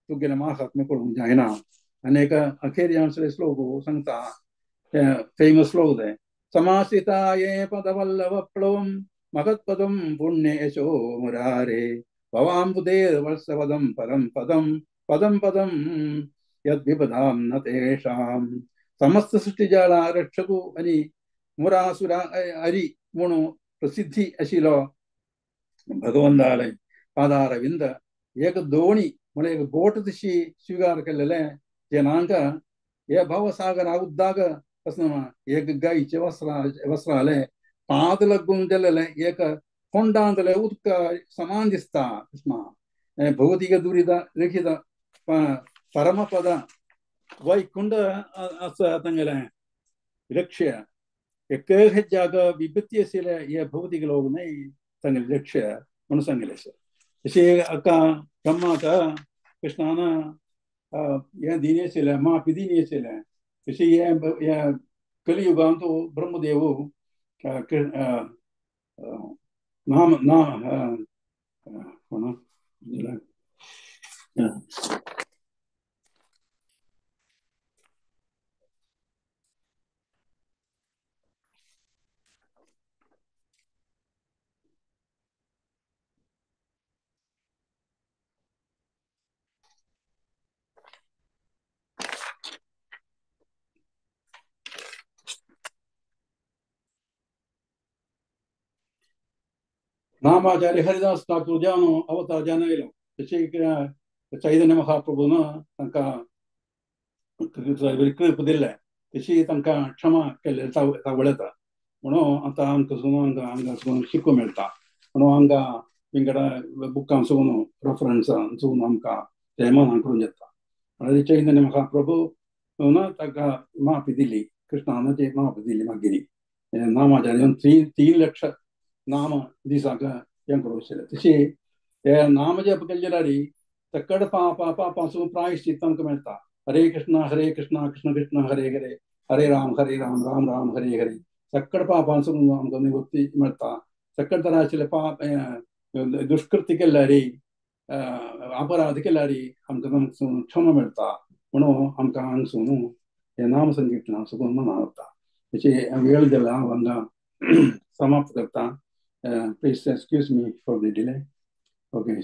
तुगेले महात्म्य करूंक जायना. अनेक अखेर श्लोक सांगता फेमस श्लोक ते समाश्रिताये पदवल्लभप्लवं महत्पदं पुण्येशो मुरारे भवाम्बुधेर्वत्सपदं परं पदं पदं पदं यद्विपदां न तेषां। समस्त सृष्टिजाला रक्षकु अनि मुरासुर अरि म्हणून प्रसिद्धी आशिल्लो भगवंताले पादारविंद एक दोणी म्हळ्यार एक बोट तशी स्वीकार केलेले जनांक हे भवसागर उद्दाग कसना एक गायचे वस्त्राले पाद लागून गेलेले एक कोंडांतले उदक समान दिसता कृष्णा। भौतिक दुरिത रहित परमपद वैकुंठ आसा तांगेलें लक्ष्य। एक हेज्जाग विभूती आशिल्ले हे भौतिक लोक न्हय तांगेलें लक्ष्य म्हणून सांगलें। तशें हाका ब्रह्माक कृष्णान हें दिनी आशिल्लें माफी दिनी आशिल्लें। तशें हें कलियुगांत ब्रह्मदेव नाम ना कोण नामाचार्य हरिदास ठाकूर जानो अवतार जान आयलो। तशें चैतन्य महाप्रभून तांकां कृप दिल्लें तशी तांकां क्षमा केल्ले तावळेता म्हणून आतां आमकां सुद्दां हांगा हांगा सुद्दां शिकूंक मेळटा म्हणून हांगा विंगड बुकां सुद्दां रेफरन्सां सुद्दां आमकां ते मनान करून येता। म्हणल्यार चैतन्य महाप्रभू ताका माफी दिली कृष्णान ती माफी दिली मागीर नामाचार्य 3 लक्ष नाम दिसाक हें करूं आशिल्लें। तशी ते नाम जप केले जाल्यार तकड पाप पापासून प्रायश्चित आमकां मेळटा। हरे कृष्णा कृष्ण कृष्ण हरे हरे हरे राम राम राम हरे हरे सकड पापांसून आमकां निवृत्ती मेळटा। सकड तरा आशिल्ले पाप दुष्कृती केल्यार अपराध केल्यार आमकां क्षमा मेळटा म्हणून आमकां हांगसून हें नाम संकीर्तन सुकून मनां वता। तशें वेळ दिला हांव हांगा समाप्त करता। Please excuse me for the delay. Okay.